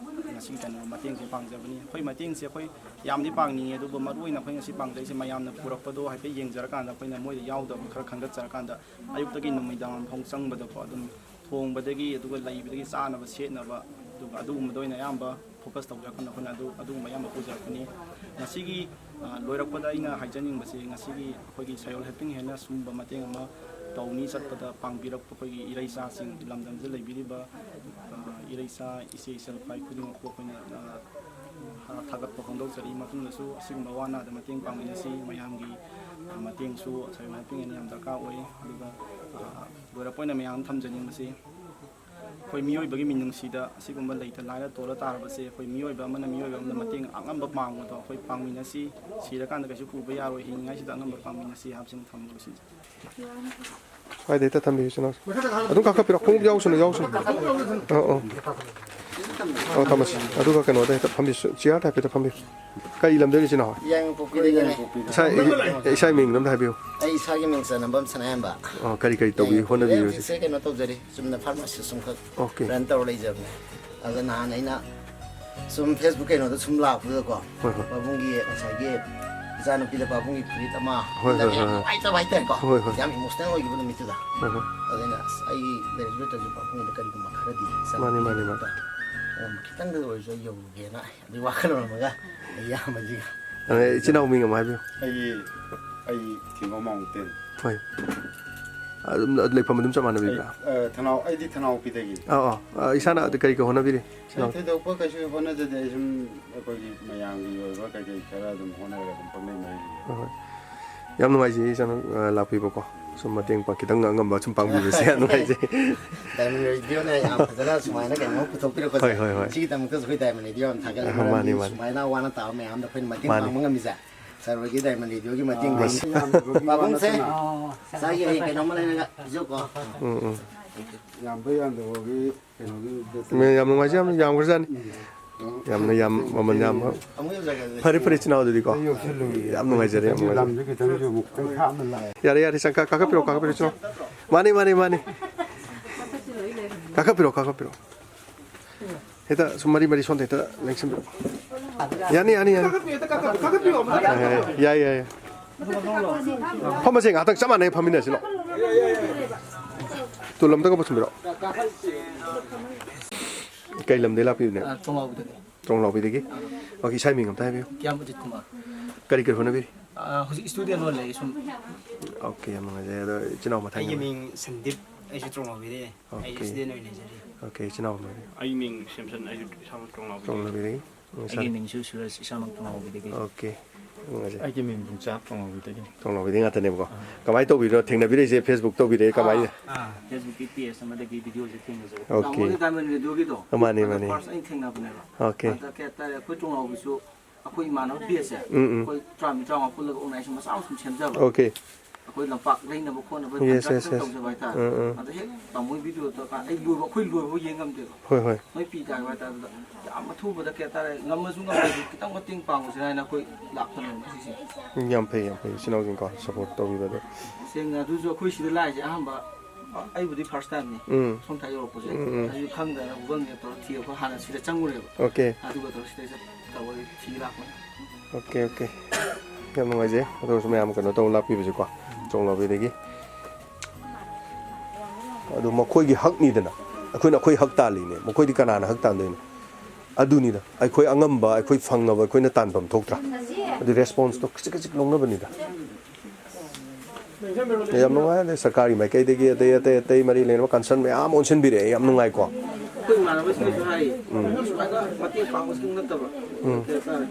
ꯉꯁꯤ ꯀꯩꯅꯣ ꯃꯇꯦꯡꯁꯦ ꯄꯥꯡꯖꯕꯅꯤ꯫ ꯑꯩꯈꯣꯏ ꯃꯇꯦꯡꯁꯦ ꯑꯩꯈꯣꯏ ꯌꯥꯝꯗꯤ ꯄꯥꯡꯅꯤꯡꯉꯦ, ꯑꯗꯨꯕꯨ ꯃꯔꯨꯑꯣꯏꯅ ꯑꯩꯈꯣꯏ ꯉꯁꯤ ꯄꯥꯡꯖꯔꯤꯁꯦ ꯃꯌꯥꯝꯅ ꯄꯨꯔꯛꯄꯗꯣ ꯍꯥꯏꯐꯦꯠ ꯌꯦꯡꯖꯔꯀꯥꯟꯗ ꯑꯩꯈꯣꯏꯅ ꯃꯣꯏꯗ ꯌꯥꯎꯗꯕ ꯈꯔ ꯈꯟꯒꯠꯆꯔꯀꯥꯟꯗ ꯑꯌꯨꯛꯇꯒꯤ ꯅꯨꯃꯤꯗꯥꯡ ꯐꯥꯎ ꯆꯪꯕꯗꯀꯣ ꯑꯗꯨꯝ ꯊꯣꯡꯕꯗꯒꯤ ꯑꯗꯨꯒ ꯂꯩꯕꯗꯒꯤ ꯆꯥꯅꯕ ꯁꯦꯠꯅꯕ ꯑꯗꯨꯒ ꯑꯗꯨꯒꯨꯝꯕꯗ ꯑꯣꯏꯅ ꯑꯌꯥꯝꯕ ꯐꯣꯀꯁ ꯇꯧꯖꯔꯛꯄꯅ ꯑꯩꯈꯣꯏꯅ ꯑꯗꯨ, ꯑꯗꯨꯒꯨꯝꯕ ꯑꯌꯥꯝꯕ ꯄꯨꯖꯔꯛꯄꯅꯤ꯫ ꯉꯁꯤꯒꯤ, ꯑ, ꯂꯣꯏꯔꯛꯄꯗ ꯑꯩꯅ ꯍꯥꯏꯖꯅꯤꯡꯕꯁꯦ, ꯉꯁꯤꯒꯤ ꯑꯩꯈꯣꯏꯒꯤ ꯁꯌꯣꯜ ꯍꯦꯜꯄꯤꯡ ꯍꯦꯟꯅ ꯁꯨꯝꯕ ꯃꯇꯦꯡ ꯑꯃ ꯇꯧꯅꯤ ꯆꯠꯄꯗ ꯄꯥꯡꯕꯤꯔꯛꯄ ꯑꯩꯈꯣꯏꯒꯤ ꯏꯔꯩꯆꯥꯁꯤꯡ, ꯂꯝꯗꯝꯁꯤꯗ ꯂꯩꯕꯤꯔꯤꯕ, ꯑ, ꯏꯔꯩꯆꯥ ꯏꯆꯦ ꯏꯆꯜ ꯏꯄꯥ ꯈꯨꯗꯤꯡꯃꯛꯄꯨ ꯑꯩꯈꯣꯏꯅ, ꯑ, ꯍꯔꯥꯎ-, ꯊꯥꯒꯠꯄ ꯐꯣꯡꯗꯣꯛꯆꯔꯤ꯫ ꯃꯇꯨꯡꯗꯁꯨ ꯑꯁꯤꯒꯨꯝꯕ ꯋꯥ ꯅꯥꯗ ꯃꯇꯦꯡ ꯄꯥꯡꯃꯤꯟꯅꯁꯤ꯫ ꯃꯌꯥꯝꯒꯤ, ꯑ, ꯃꯇꯦꯡꯁꯨ ꯑꯁꯣꯏ ꯑꯉꯥꯝ ꯄꯤꯉꯩꯅ ꯌꯥꯝ ꯗꯔꯀꯥꯔ ꯑꯣꯏ꯫ ꯑꯗꯨꯒ, ꯑ, ꯂꯣꯏꯔꯛꯄ ꯑꯣꯏꯅ ꯃꯌꯥꯝ ꯊꯝꯖꯅꯤꯡꯕꯁꯤ, ꯑꯩꯈꯣꯏ ꯃꯤꯑꯣꯏꯕꯒꯤ ꯃꯤꯅꯨꯡꯁꯤꯗ ꯑꯁꯤꯒꯨꯝꯕ ꯂꯩꯇ ꯂꯥꯏꯔ ꯇꯣꯜꯂ ꯇꯥꯔꯕꯁꯦ, ꯑꯩꯈꯣꯏ ꯃꯤꯑꯣꯏꯕ ꯑꯃꯅ ꯃꯤꯑꯣꯏꯕ ꯑꯃꯗ ꯃꯇꯦꯡ ꯑꯉꯝꯕ ꯄꯥꯡꯕꯗꯣ ꯑꯩꯈꯣꯏ ꯄꯥꯡꯃꯤꯟꯅꯁꯤ꯫ ꯁꯤꯔꯀꯥꯟꯗ ꯀꯩꯁꯨ ꯄꯨꯕ ꯌꯥꯔꯣꯏ, ꯍꯤꯡꯉꯤꯉꯩꯁꯤꯗ ꯑꯉꯝꯕ ꯄꯥꯡꯃꯤꯟꯅꯁꯤ ꯍꯥꯏꯕꯁꯤꯃ ꯊꯝꯖꯒꯦ꯫ ꯁ꯭ꯋꯥꯏꯗ ꯍꯦꯛꯇ ꯊꯝꯕꯤꯌꯨ, ꯏꯆꯤꯟ ꯏꯅꯥꯎꯁꯦ꯫ ꯑꯗꯨꯝ ꯀꯥꯈꯠꯄꯤꯔꯣ, ꯈꯣꯡꯎꯞ ꯌꯥꯎꯁꯅꯨ, ꯌꯥꯎꯁꯅꯨ꯫ ꯑꯧ, ꯑꯧ꯫ ꯑꯧ, ꯊꯝꯃꯁꯤ꯫ ꯑꯗꯨꯒ ꯀꯩꯅꯣꯗ ꯍꯦꯛꯇ ꯐꯝꯕꯤꯁꯨ, ꯆꯤꯌꯥꯔ ꯇꯥꯏꯞꯇ ꯐꯝꯕꯤꯌꯨ꯫ ꯀꯔꯤ ꯂꯝꯗꯒꯤꯅꯣ, ꯏꯆꯤꯟ ꯏꯅꯥꯎ? ꯌꯥꯏꯉꯪꯄꯣꯛꯄꯤꯗꯒꯤꯅꯦ꯫ ꯏꯁꯥ, ꯏꯁꯥꯒꯤ ꯃꯤꯡ ꯑꯝꯇ ꯍꯥꯏꯕꯤꯌꯨ꯫ ꯑꯩ ꯏꯁꯥꯒꯤ ꯃꯤꯡ ꯆꯅꯝꯕꯝ ꯁꯅꯥꯌꯥꯝꯕ꯫ ꯑꯣ, ꯀꯔꯤ ꯀꯔꯤ ꯇꯧꯕꯤ, ꯌꯥꯏꯉꯪꯄꯣꯛꯄꯤꯗ ꯍꯣꯠꯅꯕꯤꯔꯤꯕ ꯍꯧꯖꯤꯛ? ꯍꯧꯖꯤꯛꯁꯦ ꯀꯩꯅꯣ ꯇꯧꯖꯔꯤ, ꯆꯨꯝꯅ ꯐꯥꯔꯃꯥꯁꯤꯁ ꯑꯃꯈꯛ ꯑꯣꯀꯦ꯫ ꯔꯟ ꯇꯧꯔ ꯂꯩꯖꯕꯅꯦ꯫ ꯑꯗ ꯅꯍꯥꯟ ꯑꯩꯅ ꯁꯨꯝ ꯐꯦꯁꯕꯨꯛ ꯀꯩꯅꯣꯗ ꯁꯨꯝ ꯂꯥꯛꯄꯗꯨꯗꯀꯣ, ꯍꯣꯏ, ꯍꯣꯏ꯫ ꯄꯥꯕꯨꯡꯒꯤ ꯉꯁꯥꯏꯒꯤ ꯏꯆꯥꯅꯨꯄꯤꯗ ꯄꯥꯕꯨꯡꯒꯤ ꯐꯨꯔꯤꯠ ꯑꯃ ꯍꯣꯏ, ꯍꯣꯏ, ꯏꯜꯂꯒ ꯌꯥꯝ ꯍꯣꯏ, ꯍꯣꯏ꯫ ꯅꯨꯡꯉꯥꯏꯇꯕ ꯍꯥꯏꯇꯥꯔꯦꯀꯣ꯫ ꯍꯣꯏ, ꯍꯣꯏ꯫ ꯌꯥꯝ ꯏꯃꯣꯁꯅꯦꯜ ꯑꯣꯏꯈꯤꯕ ꯅꯨꯃꯤꯠꯇꯨꯗ꯫ ꯍꯣꯏ, ꯍꯣꯏ꯫ ꯑꯗꯨꯅ ꯑꯁ, ꯑꯩ ꯂꯩꯔꯁꯨ ꯂꯩꯇ꯭ꯔꯁꯨ ꯄꯥꯕꯨꯡꯒꯤꯗ ꯀꯔꯤꯒꯨꯝꯕ ꯈꯔꯗꯤ ꯃꯥꯅꯤ, ꯃꯥꯅꯤ, ꯃꯥꯅꯤ꯫ ꯆꯪꯕꯤꯒꯦ꯫ ꯑꯗꯨꯝ ꯈꯤꯇꯪꯗ ꯑꯣꯏꯔꯁꯨ ꯑꯩ ꯌꯧꯔꯨꯒꯦꯅ ꯑꯗꯨꯒꯤ ꯋꯥꯈꯜꯂꯣꯟ ꯑꯃꯒ ꯑꯩ ꯏꯌꯥꯝꯕꯁꯤꯒ꯫ ꯑꯗ ꯏꯆꯤꯟ ꯏꯅꯥꯎ ꯃꯤꯡ ꯑꯃ ꯍꯥꯏꯕꯤꯌꯨ꯫ ꯑꯩꯒꯤ, ꯑꯩ ꯊꯤꯡꯒꯣ ꯃꯥꯎꯟꯇꯦꯟ꯫ ꯍꯣꯏ꯫ ꯑꯗꯨꯝ ꯂꯩꯐꯝ ꯑꯗꯨꯝ ꯆꯞ ꯑꯩ, ꯃꯥꯟꯅꯕꯤꯕ꯭ꯔꯥ? ꯑ, ꯊꯅꯥꯎ-, ꯑꯩꯗꯤ ꯊꯅꯥꯎꯄꯤꯗꯒꯤ꯫ ꯑꯥ, ꯑꯥ꯫ ꯑ, ꯏꯁꯥꯅ ꯑꯗꯨ ꯀꯔꯤ ꯀꯔꯤ ꯍꯣꯠꯅꯕꯤꯔꯤ? ꯑꯩ ꯊꯣꯏꯗꯣꯛꯄ ꯀꯩꯁꯨ ꯍꯣꯠꯅꯖꯗꯦ꯫ ꯑꯩ ꯁꯨꯝ ꯑꯩꯈꯣꯏꯒꯤ ꯃꯌꯥꯝꯒꯤ ꯑꯣꯏꯕ ꯀꯩꯀꯩ ꯈꯔ ꯑꯗꯨꯝ ꯍꯣꯠꯅꯔꯒ ꯑꯗꯨꯝ ꯄꯪꯂꯩ ꯃꯔꯩ ꯂꯩ꯫ ꯍꯣꯏ, ꯍꯣꯏ꯫ ꯌꯥꯝ ꯅꯨꯡꯉꯥꯏꯖꯩ ꯏꯆꯥꯅ, ꯑ, ꯂꯥꯛꯄꯤꯕꯀꯣ꯫ ꯁꯨꯝ ꯃꯇꯦꯡ ꯄꯥꯡ-, ꯈꯤꯇꯪ ꯑꯉꯝꯕ ꯁꯨꯝ ꯄꯥꯡꯕꯤꯕꯁꯦ ꯌꯥꯝ ꯅꯨꯡꯉꯥꯏꯖꯩ꯫ ꯗꯥꯏꯃꯟ ꯔꯦꯗꯤꯑꯣꯅ ꯌꯥꯝ ꯐꯖꯅ ꯁꯨꯃꯥꯏꯅ ꯀꯩꯅꯣ ꯄꯨꯊꯣꯛꯄꯤꯔꯛꯄꯁꯦ꯫ ꯍꯣꯏ, ꯍꯣꯏ, ꯍꯣꯏ꯫ ꯁꯤꯒꯤꯗꯃꯛꯇꯁꯨ ꯑꯩꯈꯣꯏ ꯗꯥꯏꯃꯟ ꯔꯦꯗꯤꯑꯣ ꯌꯥꯝ ꯊꯥꯒꯠꯂꯤ꯫ ꯑ, ꯃꯔꯝꯗꯤ ꯃꯥꯅꯤ, ꯃꯥꯅꯤ꯫ ꯁꯨꯃꯥꯏꯅ ꯋꯥꯅ ꯇꯥꯕ ꯃꯌꯥꯝꯗ ꯑꯩꯈꯣꯏꯅ ꯃꯇꯦꯡ ꯃꯥꯅꯤ꯫ ꯄꯥꯡꯕ ꯉꯝꯃꯤꯁꯦ ꯁꯥꯔ ꯍꯣꯏꯒꯤ ꯗꯥꯏꯃꯟ ꯔꯦꯗꯤꯑꯣꯒꯤ ꯃꯇꯦꯡꯗꯒꯤ꯫ ꯑꯁ꯫ ꯄꯥꯕꯨꯡꯁꯦ, ꯏꯁꯥꯒꯤ ꯍꯌꯦꯡ ꯀꯩꯅꯣꯝꯃ ꯂꯩꯔꯒ ꯄꯤꯖꯧꯀꯣ꯫ ꯎꯝ, ꯎꯝ꯫ ꯌꯥꯝꯕ ꯌꯥꯝꯗꯕꯒꯤ ꯀꯩꯅꯣꯒꯤ ꯃꯦ-, ꯌꯥꯝ ꯅꯨꯡꯉꯥꯏꯖꯩ, ꯌꯥꯝ ꯌꯥꯝꯈ꯭ꯔꯖꯥꯠꯅꯤ꯫ ꯎꯝ꯫ ꯌꯥꯝꯅ ꯌꯥꯝ ꯃꯃꯜ ꯌꯥꯝꯕ꯫ ꯑꯃꯨꯛ ꯌꯧꯖꯔꯒꯦ ꯑꯗꯨꯗꯤ꯫ ꯐꯔꯦ, ꯐꯔꯦ, ꯏꯆꯤꯟ ꯏꯅꯥꯎ, ꯑꯗꯨꯗꯤꯀꯣ꯫ ꯑꯩ ꯌꯧꯁꯤꯜꯂꯨꯏꯌꯦ꯫ ꯌꯥꯝ ꯅꯨꯡꯉꯥꯏꯖꯔꯦ, ꯌꯥꯝ ꯅꯨꯡꯉꯥꯏꯖꯔꯦ꯫ ꯂꯝꯁꯦ ꯈꯤꯇꯪꯁꯨ ꯑꯃꯨꯛ ꯈꯤꯇꯪ ꯊꯥꯞꯅ ꯂꯥꯛꯑꯦ꯫ ꯌꯥꯔꯦ, ꯌꯥꯔꯦ, ꯆꯪ-, ꯀꯥ-, ꯀꯥꯈꯠꯄꯤꯔꯣ, ꯀꯥꯈꯠꯄꯤꯔꯣ, ꯏꯆꯤꯟ ꯏꯅꯥꯎ꯫ ꯃꯥꯅꯤ, ꯃꯥꯅꯤ, ꯃꯥꯅꯤ꯫ ꯀꯥꯈꯠꯄꯤꯔꯣ, ꯀꯥꯈꯠꯄꯤꯔꯣ꯫ ꯍꯦꯛꯇ ꯁꯨꯝ ꯃꯔꯤ ꯃꯔꯤ ꯁꯣꯝꯗ ꯍꯦꯛꯇ ꯂꯦꯡꯁꯤꯟꯕꯤꯔꯣ꯫ ꯌꯥꯅꯤ, ꯌꯥꯅꯤ, ꯌꯥꯅꯤ꯫ ꯌꯥꯏ, ꯌꯥꯏ, ꯌꯥꯏ꯫ ꯐꯝꯃꯁꯦ, ꯉꯥꯏꯍꯥꯛꯇꯪ ꯆꯞ ꯃꯥꯟꯅꯩ ꯐꯝꯃꯤꯟꯅꯁꯤ ꯂꯥꯎ꯫ ꯇꯨꯜ ꯑꯝꯇꯒ ꯄꯨꯁꯤꯟꯕꯤꯔꯣ꯫ ꯀꯩ ꯂꯝꯗꯩ ꯂꯥꯛꯄꯤꯕꯅꯦ? ꯑ, ꯇꯣꯡꯂꯥꯎꯕꯤꯗꯒꯤ꯫ ꯇꯣꯡꯂꯥꯎꯕꯤꯗꯒꯤ? ꯑꯣꯀꯦ, ꯏꯁꯥꯒꯤ ꯃꯤꯡ ꯑꯝꯇ ꯍꯥꯏꯕꯤꯌꯨ꯫ ꯀꯤꯌꯥꯝ ꯑꯖꯤꯠ ꯀꯨꯃꯥꯔ꯫ ꯀꯔꯤ ꯀꯔꯤ ꯍꯣꯠꯅꯕꯤꯔꯤ? ꯑ, ꯍꯧꯖꯤꯛ ꯏꯁꯇꯨꯗꯦꯟ ꯑꯣꯏꯅ ꯂꯩꯔꯤ ꯁꯨꯝ꯫ ꯑꯣꯀꯦ, ꯌꯥꯝ ꯅꯨꯡꯉꯥꯏꯖꯔꯦ꯫ ꯑꯗꯣ ꯏꯆꯤꯟ ꯏꯅꯥꯎ ꯃꯊꯪꯒꯤ ꯑꯩꯒꯤ ꯃꯤꯡ ꯁꯟꯗꯤꯞ, ꯑꯩꯁꯨ ꯇꯣꯡꯂꯥꯎꯕꯤꯗꯒꯤ꯫ ꯑꯩꯁꯨ ꯑꯣꯀꯦ꯫ ꯏꯁꯇꯨꯗꯦꯟ ꯑꯣꯏꯅ ꯂꯩꯖꯔꯤ꯫ ꯑꯣꯀꯦ, ꯏꯆꯤꯟ ꯏꯅꯥꯎ ꯑꯃ꯫ ꯑꯩ ꯃꯤꯡ ꯁꯦꯝꯁꯟ, ꯑꯩꯁꯨ ꯏꯁꯥꯃꯛ ꯇꯣꯡꯂꯥꯎꯕꯤꯗꯒꯤ꯫ ꯇꯣꯡꯂꯥꯎꯕꯤꯗꯒꯤ꯫ ꯎꯝ, ꯑꯩꯒꯤ ꯁꯥꯔ꯫ ꯃꯤꯡꯁꯨ ꯁꯨꯔꯖ, ꯏꯁꯥꯃꯛ ꯊꯣꯡꯍꯥꯎꯕꯗꯒꯤ꯫ ꯑꯣꯀꯦ꯫ ꯅꯨꯡꯉꯥꯏꯖꯩ꯫ ꯑꯩꯒꯤ ꯃꯤꯡ ꯄꯨꯡꯆꯥ ꯊꯣꯡꯍꯥꯎꯕꯗꯒꯤ꯫ ꯊꯣꯡꯍꯥꯎꯕꯗꯒꯤ ꯉꯥꯛꯇꯅꯦꯕꯀꯣ꯫ ꯑꯥ꯫ ꯀꯃꯥꯏꯅ ꯇꯧꯕꯤꯔꯣ? ꯊꯦꯡꯅꯕꯤꯔꯛꯏꯁꯦ Facebook ꯇꯧꯕꯤꯔꯛꯑꯦ, ꯀꯃꯥꯏꯅ? ꯑꯥ, ꯑꯥ꯫ Facebook ꯀꯤ page ꯑꯃꯗꯒꯤ video ꯁꯦ ꯊꯦꯡꯅꯖꯕ꯫ ꯑꯣꯀꯦ꯫ ꯇꯥꯃꯣꯒꯤ Diamond Radio ꯒꯤꯗꯣ꯫ ꯃꯥꯅꯦ, ꯑꯗ ꯃꯥꯅꯦ꯫ First ꯑꯩꯅ ꯊꯦꯡꯅꯕꯅꯦꯕ꯫ ꯑꯣꯀꯦ꯫ ꯑꯗ ꯀꯩ ꯍꯥꯏꯇꯥꯔꯦ, ꯑꯩꯈꯣꯏ ꯊꯣꯡꯍꯥꯎꯕꯁꯨ ꯑꯩꯈꯣꯏ ꯏꯃꯥꯟꯅꯕ ꯕꯦꯁꯁꯦ, ꯎꯝ, ꯎꯝ꯫ ꯑꯩꯈꯣꯏ ꯇꯔꯥꯃꯔꯤ ꯇꯔꯥꯃꯉꯥ ꯄꯨꯜꯂꯒ organization ꯃꯆꯥ ꯑꯃ ꯁꯨꯝ ꯁꯦꯝꯖꯕ꯫ ꯑꯣꯀꯦ꯫ ꯑꯩꯈꯣꯏ ꯂꯝꯄꯥꯛ ꯂꯩꯅꯕ ꯈꯣꯠꯅꯕ ꯌꯦꯁ, contract ꯌꯦꯁ, ꯌꯦꯁ꯫ ꯇꯧꯖꯕ ꯍꯥꯏꯇꯥꯔꯦ꯫ ꯎꯝ, ꯎꯝ꯫ ꯑꯗ ꯍꯦꯛ ꯇꯥꯃꯣꯒꯤ video ꯗꯣ ꯑꯩ ꯂꯣꯏꯕ, ꯑꯩꯈꯣꯏ ꯂꯣꯏꯕ ꯌꯦꯡ ꯉꯝꯗꯦꯕ꯫ ꯍꯣꯏ, ꯍꯣꯏ꯫ ꯃꯣꯏ ꯄꯤ ꯇꯥꯈꯤꯕ ꯍꯥꯏꯇꯥꯔꯦ꯫ ꯑꯗꯨꯗ ꯌꯥꯝ ꯑꯊꯨꯕꯗ ꯀꯩ ꯍꯥꯏꯇꯥꯔꯦ, ꯉꯝꯃꯁꯨ ꯉꯝꯗ꯭ꯔꯁꯨ ꯈꯤꯇꯪ ꯃꯇꯦꯡ ꯄꯥꯡꯉꯨꯁꯤꯔꯥ ꯍꯥꯏꯅ ꯑꯩꯈꯣꯏ ꯂꯥꯛꯄꯅꯦꯕ ꯉꯁꯤꯁꯦ꯫ ꯎꯝ, ꯌꯥꯝ ꯐꯩ, ꯌꯥꯝ ꯐꯩ꯫ ꯏꯆꯤꯟ ꯏꯅꯥꯎꯁꯤꯡꯀꯣ support ꯇꯧꯕꯤꯕꯗꯣ꯫ ꯁꯦꯡꯅ ꯑꯗꯨꯁꯨ ꯑꯩꯈꯣꯏ ꯁꯤꯗ ꯂꯥꯛꯏꯁꯦ ꯑꯍꯥꯟꯕ, ꯑꯩꯕꯨꯗꯤ first time ꯅꯤ꯫ ꯎꯝ꯫ ꯁꯣꯝ ꯁꯥꯏ ꯌꯧꯔꯛꯄꯁꯦ꯫ ꯎꯝ, ꯎꯝ꯫ ꯑꯩꯁꯨ ꯈꯪꯗꯅ Google Map ꯇꯧꯔ ꯊꯤꯔꯒ ꯑꯩꯈꯣꯏ ꯍꯥꯟꯅ ꯁꯤꯗ ꯆꯪꯉꯨꯔꯦꯕ꯫ ꯑꯣꯀꯦ꯫ ꯑꯗꯨꯒ ꯇꯧꯔ ꯁꯤꯗꯩꯁꯤꯗ ꯇꯧꯔꯒ ꯊꯤ ꯂꯥꯛꯄꯅꯦ꯫ Okay, okay. ꯌꯥꯝ ꯅꯨꯡꯉꯥꯏꯖꯩ꯫ ꯑꯗꯨ ꯑꯣꯏꯔꯁꯨ ꯃꯌꯥꯝ ꯀꯩꯅꯣ ꯇꯧꯅ ꯂꯥꯛꯄꯤꯕꯁꯦꯀꯣ, ꯆꯣꯡꯂꯕꯤꯗꯒꯤ꯫ ꯑꯗꯨ ꯃꯈꯣꯏꯒꯤ ꯍꯛꯅꯤꯗꯅ, ꯑꯩꯈꯣꯏꯅ ꯑꯩꯈꯣꯏ ꯍꯛ ꯇꯥꯜꯂꯤꯅꯦ, ꯃꯈꯣꯏꯗꯤ ꯀꯅꯥꯅ ꯍꯛ ꯇꯥꯟꯗꯣꯏꯅꯣ? ꯑꯗꯨꯅꯤꯗ, ꯑꯩꯈꯣꯏ ꯑꯉꯝꯕ, ꯑꯩꯈꯣꯏ ꯐꯪꯉꯕ, ꯑꯩꯈꯣꯏꯅ ꯇꯥꯟꯐꯝ ꯊꯣꯛꯇ꯭ꯔꯥ? ꯑꯗꯨ response ꯇꯣ ꯈꯖꯤꯛ ꯈꯖꯤꯛ ꯂꯧꯅꯕꯅꯤꯗ꯫ ꯌꯥꯝ ꯅꯨꯡꯉꯥꯏ꯫ ꯑꯗꯩ ꯁꯔꯀꯥꯔꯒꯤ ꯃꯥꯏꯀꯩꯗꯒꯤ, ꯑꯇꯩ, ꯑꯇꯩ, ꯑꯇꯩ ꯃꯔꯤ ꯂꯩꯅꯕ concern ꯃꯌꯥꯝ ꯑꯣꯟꯁꯤꯟꯕꯤꯔꯛꯑꯦ, ꯌꯥꯝ ꯅꯨꯡꯉꯥꯏꯀꯣ꯫ ꯑꯩꯈꯣꯏ ꯏꯃꯥꯟꯅꯕꯁꯤꯡꯅꯁꯨ ꯍꯥꯏ, ꯎꯝ꯫ ꯁꯨꯃꯥꯏꯅ ꯃꯇꯦꯡ ꯄꯥꯡꯕꯁꯤꯡ ꯅꯠꯇꯕ, ꯎꯝ꯫ ꯀꯩ ꯍꯥꯏꯇꯥꯔꯦ,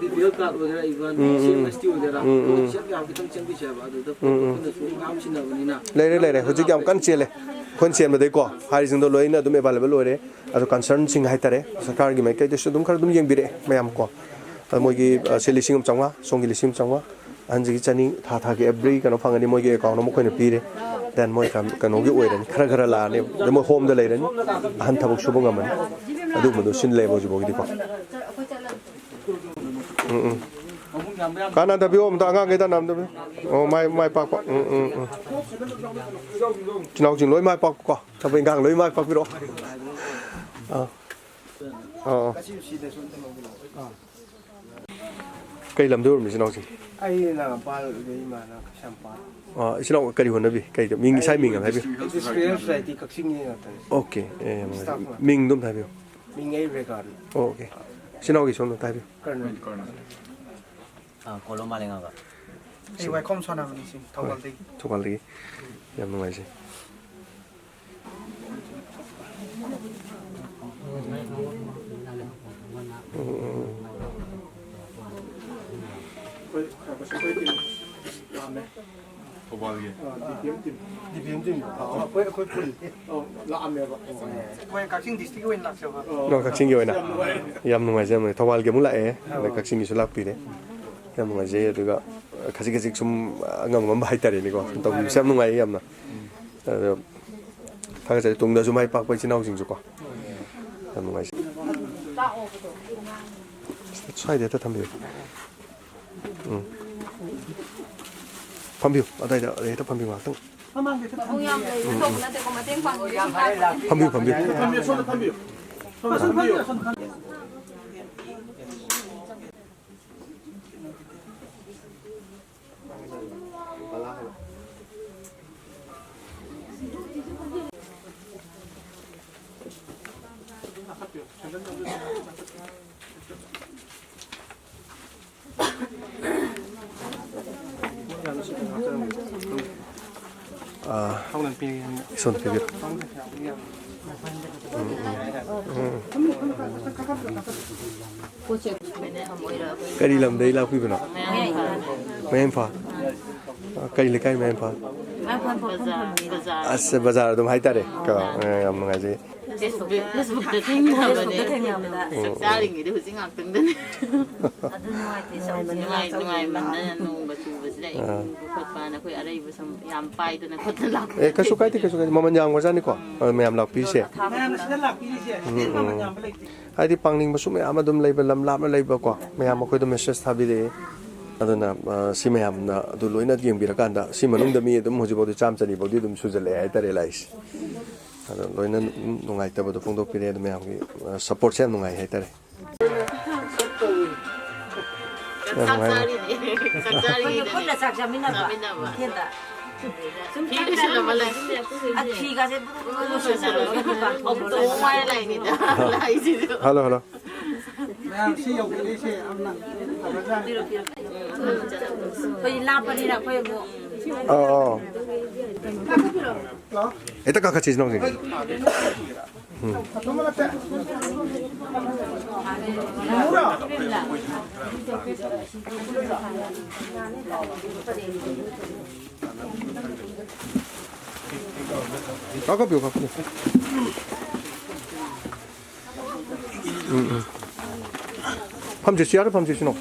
BPL card ꯑꯣꯏꯒꯦꯔꯥ, even ꯎꯝ, ꯎꯝ꯫ ST ꯑꯣꯏꯒꯦꯔꯥ, ꯎꯝ, ꯎꯝ꯫ ꯃꯣꯏ ꯁꯦꯜ ꯌꯥꯝ ꯈꯤꯇꯪ ꯆꯪꯕꯤꯁꯦ ꯍꯥꯏꯕ, ꯑꯗꯨꯗ ꯎꯝ, ꯎꯝ꯫ ꯑꯩꯈꯣꯏꯅꯁꯨ ꯉꯥꯏꯍꯥꯛ ꯁꯤꯟꯅꯕꯅꯤꯅ꯫ ꯂꯩꯔꯦ, ꯂꯩꯔꯦ꯫ ꯍꯧꯖꯤꯛ ꯌꯥꯝ ꯀꯟꯅ ꯆꯦꯜꯂꯦ꯫ ꯑꯩꯈꯣꯏꯅ ꯆꯦꯟꯕꯗꯩꯀꯣ, ꯍꯥꯏꯔꯤꯁꯤꯡꯗꯣ ꯂꯣꯏꯅ ꯑꯗꯨꯝ available ꯑꯣꯏꯔꯦ꯫ ꯑꯗꯣ concern ꯁꯤꯡ ꯍꯥꯏꯇꯥꯔꯦ, ꯁꯔꯀꯥꯔꯒꯤ ꯃꯥꯏꯀꯩꯗꯁꯨ ꯑꯗꯨꯝ ꯈꯔ ꯑꯗꯨꯝ ꯌꯦꯡꯕꯤꯔꯛꯑꯦ ꯃꯌꯥꯝ ꯀꯣ꯫ ꯑꯗꯣ ꯃꯣꯏꯒꯤ, ꯑ, ꯁꯤ ꯂꯤꯁꯤꯡ ꯑꯃ ꯆꯥꯝꯃꯉꯥ, ꯁꯣꯝꯒꯤ ꯂꯤꯁꯤꯡ ꯑꯃ ꯆꯥꯝꯃꯉꯥ, ꯑꯍꯟꯁꯤꯒꯤ ꯆꯅꯤ, ꯊꯥ ꯊꯥꯒꯤ every ꯀꯩꯅꯣ ꯐꯪꯉꯅꯤ, ꯃꯣꯏꯒꯤ account ꯑꯃ ꯑꯩꯈꯣꯏꯅ ꯄꯤꯔꯦ꯫ Then ꯃꯣꯏ ꯀꯝ-, ꯀꯩꯅꯣꯒꯤ ꯑꯣꯏꯔꯅꯤ, ꯈꯔ ꯈꯔ ꯂꯥꯛꯑꯅꯤ꯫ ꯑꯗꯩ ꯃꯣꯏ home ꯗ ꯂꯩꯔꯅꯤ, ꯑꯍꯟ ꯊꯕꯛ ꯁꯨꯕ ꯉꯝꯃꯅꯤ꯫ ꯑꯗꯨꯒꯨꯝꯕꯗꯣ ꯁꯤꯜꯂꯦꯕ ꯍꯧꯖꯤꯛꯐꯥꯎꯒꯤꯗꯤꯀꯣ꯫ ꯎꯝ, ꯎꯝ꯫ ꯀꯥꯟꯅꯗꯕꯤꯌꯣ ꯑꯝꯇ, ꯑꯉꯥꯡꯈꯩꯗ ꯅꯝꯗꯕꯤꯌꯣ꯫ ꯑꯣ, ꯃꯥꯏ, ꯃꯥꯏ ꯄꯥꯛꯄ꯫ ꯎꯝ, ꯎꯝ, ꯎꯝ꯫ ꯏꯆꯤꯟ ꯏꯅꯥꯎꯁꯤꯡ ꯂꯣꯏ ꯃꯥꯏ ꯄꯥꯛꯄꯀꯣ꯫ ꯊꯕꯛ ꯏꯪꯈꯥꯡ ꯂꯣꯏ ꯃꯥꯏ ꯄꯥꯛꯄꯤꯔꯛꯑꯣ꯫ ꯑꯥ꯫ ꯑꯥ, ꯑꯥ꯫ ꯀꯩ ꯂꯝꯗꯩ ꯑꯣꯏꯔꯝꯃꯤ ꯏꯆꯤꯟ ꯏꯅꯥꯎꯁꯤꯡ? ꯑꯩꯅ ꯏꯝꯐꯥꯜꯗꯒꯤ, ꯏꯃꯥꯅ ꯀꯩꯁꯥꯝꯄꯥꯠ꯫ ꯑꯥ, ꯏꯆꯤꯟ ꯏꯅꯥꯎ ꯀꯔꯤ ꯍꯣꯠꯅꯕꯤ? ꯀꯩꯗ-, ꯃꯤꯡ, ꯏꯁꯥꯒꯤ ꯃꯤꯡ ꯑꯃ ꯍꯥꯏꯕꯤꯌꯨ꯫ Disability Welfare Society ꯀꯛꯆꯤꯡꯒꯤ ꯉꯥꯛꯇꯅꯤ꯫ ꯑꯣꯀꯦ, ꯑꯦ, ꯌꯥꯝ ꯅꯨꯡꯉꯥꯏꯖꯔꯦ꯫ Staff ꯃꯤꯡꯗꯣ ꯑꯝꯇ ꯍꯥꯏꯕꯤꯌꯨ꯫ ꯃꯤꯡ ꯑꯩ ꯔꯦꯒꯥꯟ꯫ ꯑꯣ, ꯑꯣꯀꯦ꯫ ꯏꯆꯤꯟ ꯏꯅꯥꯎꯒꯤ ꯁꯣꯝꯗ ꯑꯝꯇ ꯍꯥꯏꯕꯤꯌꯨ꯫ ꯀꯔꯅꯜ꯫ ꯑꯥ, ꯀꯣꯂꯣꯝ ꯃꯥꯂꯦꯉꯥꯕ꯫ ꯑꯩ ꯋꯥꯏꯈꯣꯝ ꯁꯥꯟꯅꯕꯅꯤ, ꯁꯤ ꯊꯧꯕꯥꯜꯗꯒꯤ꯫ ꯊꯧꯕꯥꯜꯗꯒꯤ꯫ ꯌꯥꯝ ꯅꯨꯡꯉꯥꯏꯖꯩ꯫ ꯎꯝ, ꯎꯝ, ꯎꯝ꯫ ꯊꯧꯕꯥꯜꯒꯤ꯫ ꯑ, ꯗꯤ ꯄꯤ ꯑꯦꯝ ꯇꯤꯝ꯫ ꯗꯤ ꯄꯤ ꯑꯦꯝ ꯇꯤꯝ꯫ ꯑ, ꯑꯩꯈꯣꯏ, ꯑꯩꯈꯣꯏ ꯐꯨꯜ꯫ ꯑ, ꯂꯥꯛꯑꯝꯃꯦꯕ꯫ ꯑꯩꯈꯣꯏ ꯀꯛꯆꯤꯡ ꯗꯤꯁꯇ꯭ꯔꯤꯛꯀꯤ ꯑꯣꯏꯅ ꯂꯥꯛꯆꯕ꯫ ꯑ, ꯀꯛꯆꯤꯡꯒꯤ ꯑꯣꯏꯅ? ꯌꯥꯝ ꯅꯨꯡꯉꯥꯏ꯫ ꯌꯥꯝ ꯅꯨꯡꯉꯥꯏꯖꯕꯅꯤ꯫ ꯊꯧꯕꯥꯜꯒꯤ ꯑꯃꯨꯛ ꯂꯥꯛꯑꯦ, ꯑꯗꯩ ꯀꯛꯆꯤꯡꯒꯤꯁꯨ ꯂꯥꯛꯄꯤꯔꯦ꯫ ꯌꯥꯝ ꯅꯨꯡꯉꯥꯏꯖꯩ꯫ ꯑꯗꯨꯒ ꯈꯖꯤꯛ ꯈꯖꯤꯛ ꯁꯨꯝ ꯑꯉꯝ ꯑꯉꯝꯕ ꯍꯥꯏꯇꯥꯔꯦꯅꯦꯀꯣ, ꯁꯨꯝ ꯇꯧꯕꯤꯕꯁꯦ ꯌꯥꯝ ꯅꯨꯡꯉꯥꯏꯌꯦ ꯌꯥꯝꯅ꯫ ꯑꯗꯣ ꯊꯥꯒꯠꯆꯔꯤ꯫ ꯇꯨꯡꯗꯁꯨ ꯃꯥꯏ ꯄꯥꯛꯄ ꯏꯆꯤꯟ ꯏꯅꯥꯎꯁꯤꯡꯁꯨꯀꯣ꯫ ꯌꯥꯝ ꯅꯨꯡꯉꯥꯏꯖꯩ꯫ ꯁ꯭ꯋꯥꯏꯗ ꯍꯦꯛꯇ ꯊꯝꯕꯤꯌꯨ꯫ ꯎꯝ꯫ ꯐꯝꯕꯤꯌꯨ꯫ ꯑꯗꯥꯏꯗ ꯍꯦꯛꯇ ꯐꯝꯕꯤꯌꯨ ꯉꯥꯛꯇꯪ꯫ ꯃꯕꯨꯛ ꯌꯥꯝ ꯂꯩꯕ ꯇꯧꯕ ꯅꯠꯇꯦꯀꯣ, ꯃꯇꯦꯡ ꯄꯥꯡꯕꯤꯌꯨ꯫ ꯐꯝꯕꯤꯌꯨ, ꯐꯝꯕꯤꯌꯨ꯫ ꯐꯝꯕꯤꯌꯨ, ꯁꯣꯝꯗ ꯐꯝꯕꯤꯌꯨ꯫ ꯁꯣꯝꯗ ꯐꯝꯕꯤꯌꯨ꯫ ꯑꯥ, ꯏꯁꯣꯔꯅ ꯄꯤꯕꯤꯔꯛꯄ꯫ ꯎꯝ, ꯎꯝ, ꯎꯝ꯫ ꯀꯔꯤ ꯂꯝꯗꯒꯤ ꯂꯥꯛꯄꯤꯕꯅꯣ? ꯃꯌꯥꯡ ꯏꯝꯐꯥꯜ꯫ ꯑꯥ, ꯀꯔꯤ ꯂꯩꯀꯥꯏ ꯃꯌꯥꯡ ꯏꯝꯐꯥꯜ? ꯑꯁ, ꯕꯖꯥꯔ ꯑꯗꯨꯝ ꯍꯥꯏꯇꯥꯔꯦ꯫ ꯀꯣ, ꯑꯥ, ꯌꯥꯝ ꯅꯨꯡꯉꯥꯏꯖꯩ꯫ Facebook, Facebook-ꯇ ꯊꯦꯡꯅꯕꯅꯦ꯫ Facebook-ꯇ ꯊꯦꯡꯅꯕꯗ꯫ ꯎꯝ, ꯎꯝ꯫ ꯆꯥꯛ ꯆꯥꯔꯤꯉꯩꯗ ꯍꯧꯖꯤꯛ ꯉꯥꯛꯇꯪꯗꯅꯦ꯫ ꯑꯗꯨ ꯅꯨꯡꯉꯥꯏꯇꯦ, ꯆꯥꯎꯁꯦ꯫ ꯅꯨꯡꯉꯥꯏ-, ꯅꯨꯡꯉꯥꯏꯃꯟꯗꯅ ꯅꯣꯡꯒ ꯆꯨꯕꯁꯤꯗ ꯑꯥ꯫ ꯏꯪꯕ ꯈꯣꯠꯄꯅ ꯑꯩꯈꯣꯏ ꯑꯔꯩꯕ ꯁꯨꯝ ꯌꯥꯝ ꯄꯥꯏꯗꯅ ꯈꯣꯠꯇꯅ ꯂꯥꯛꯄ ꯑꯦ, ꯀꯩꯁꯨ ꯅꯠꯇꯦ꯫ ꯀꯥꯏꯗꯦ, ꯀꯩꯁꯨ ꯀꯥꯏꯗꯦ꯫ ꯃꯃꯜ ꯌꯥꯝꯈ꯭ꯔꯖꯥꯠꯅꯤꯀꯣ꯫ ꯎꯝ꯫ ꯑ, ꯃꯌꯥꯝ ꯂꯥꯛꯄꯤꯔꯤꯁꯦ꯫ ꯃꯌꯥꯝꯅ ꯁꯤꯗ ꯂꯥꯛꯄꯤꯔꯤꯁꯦ ꯎꯝ, ꯁꯤꯗꯤ ꯃꯃꯜ ꯎꯝ꯫ ꯌꯥꯝꯕ ꯂꯩꯇꯦ꯫ ꯍꯥꯏꯗꯤ ꯄꯥꯡꯅꯤꯡꯕꯁꯨ ꯃꯌꯥꯝ ꯑꯗꯨꯝ ꯂꯩꯕ, ꯂꯝ ꯂꯥꯞꯅ ꯂꯩꯕꯀꯣ꯫ ꯃꯌꯥꯝ ꯑꯩꯈꯣꯏꯗ message ꯊꯥꯕꯤꯔꯛꯑꯦ꯫ ꯑꯗꯨꯅ, ꯑ, ꯁꯤ ꯃꯌꯥꯝꯅ ꯑꯗꯨ ꯂꯣꯏꯅ ꯌꯦꯡꯕꯤꯔꯀꯥꯟꯗ ꯁꯤ ꯃꯅꯨꯡꯗ ꯃꯤ ꯑꯗꯨꯝ ꯍꯧꯖꯤꯛꯐꯥꯎꯗꯤ ꯆꯥꯝꯃ ꯆꯅꯤ ꯐꯥꯎꯗꯤ ꯑꯗꯨꯝ ꯁꯨꯖꯜꯂꯛꯑꯦ ꯍꯥꯏꯇꯥꯔꯦ ꯂꯥꯛꯏꯁꯦ꯫ ꯑꯗꯣ ꯂꯣꯏꯅ ꯅꯨꯡꯉꯥꯏꯇꯕꯗꯣ ꯐꯣꯡꯗꯣꯛꯄꯤꯔꯦ꯫ ꯑꯗꯣ ꯃꯌꯥꯝꯒꯤ, ꯑ, support-ꯁꯦ ꯌꯥꯝ ꯅꯨꯡꯉꯥꯏ ꯍꯥꯏꯇꯥꯔꯦ꯫ ꯌꯥꯝ ꯆꯥꯛ ꯅꯨꯡꯉꯥꯏ꯫ ꯆꯥꯔꯤꯅꯦ꯫ ꯆꯥꯛ ꯑꯩꯈꯣꯏꯅ ꯆꯥꯔꯤꯉꯩꯗꯅꯦ꯫ ꯄꯨꯟꯅ ꯆꯥꯛ ꯆꯥꯃꯤꯟꯅꯕ꯫ ꯆꯥꯃꯤꯟꯅꯕ꯫ ꯀꯩꯊꯦꯜꯗ꯫ ꯁꯨꯝ ꯐꯤ ꯂꯣꯏꯁꯜꯂꯝꯕ ꯂꯩ꯫ ꯑ, ꯐꯤꯒꯁꯦ ꯕꯨꯗꯨ ꯕꯨꯗꯨ ꯂꯣꯏꯁꯜꯂꯒ ꯗꯨꯀꯥꯟ ꯐꯝꯕꯗꯣ꯫ ꯑꯣꯛꯇꯣ ꯋꯥꯏꯔ ꯂꯥꯛꯏꯅꯤꯗ꯫ ꯂꯥꯛꯏꯁꯤꯁꯨ꯫ Hello, hello. ꯃꯌꯥꯝ ꯁꯤ ꯌꯧꯕꯤꯔꯛꯏꯁꯦ ꯌꯥꯝꯅ ꯐꯕꯖꯥꯠꯅꯤ꯫ ꯑꯩꯈꯣꯏ ꯂꯥꯞꯄꯅꯤꯅ ꯑꯩꯈꯣꯏ ꯑꯃꯨꯛ ꯑꯧ, ꯑꯧ꯫ ꯍꯦꯛꯇ ꯀꯥꯈꯠꯁꯤ ꯏꯅꯥꯎꯁꯤꯡ꯫ ꯀꯥꯈꯠꯄꯤꯌꯨ, ꯀꯥꯈꯠꯄꯤꯌꯨ꯫ ꯎꯝ, ꯎꯝ꯫ ꯐꯝꯁꯦ, ꯆꯤꯌꯥꯔꯗ ꯐꯝꯁꯦ, ꯁꯤꯅꯣ꯫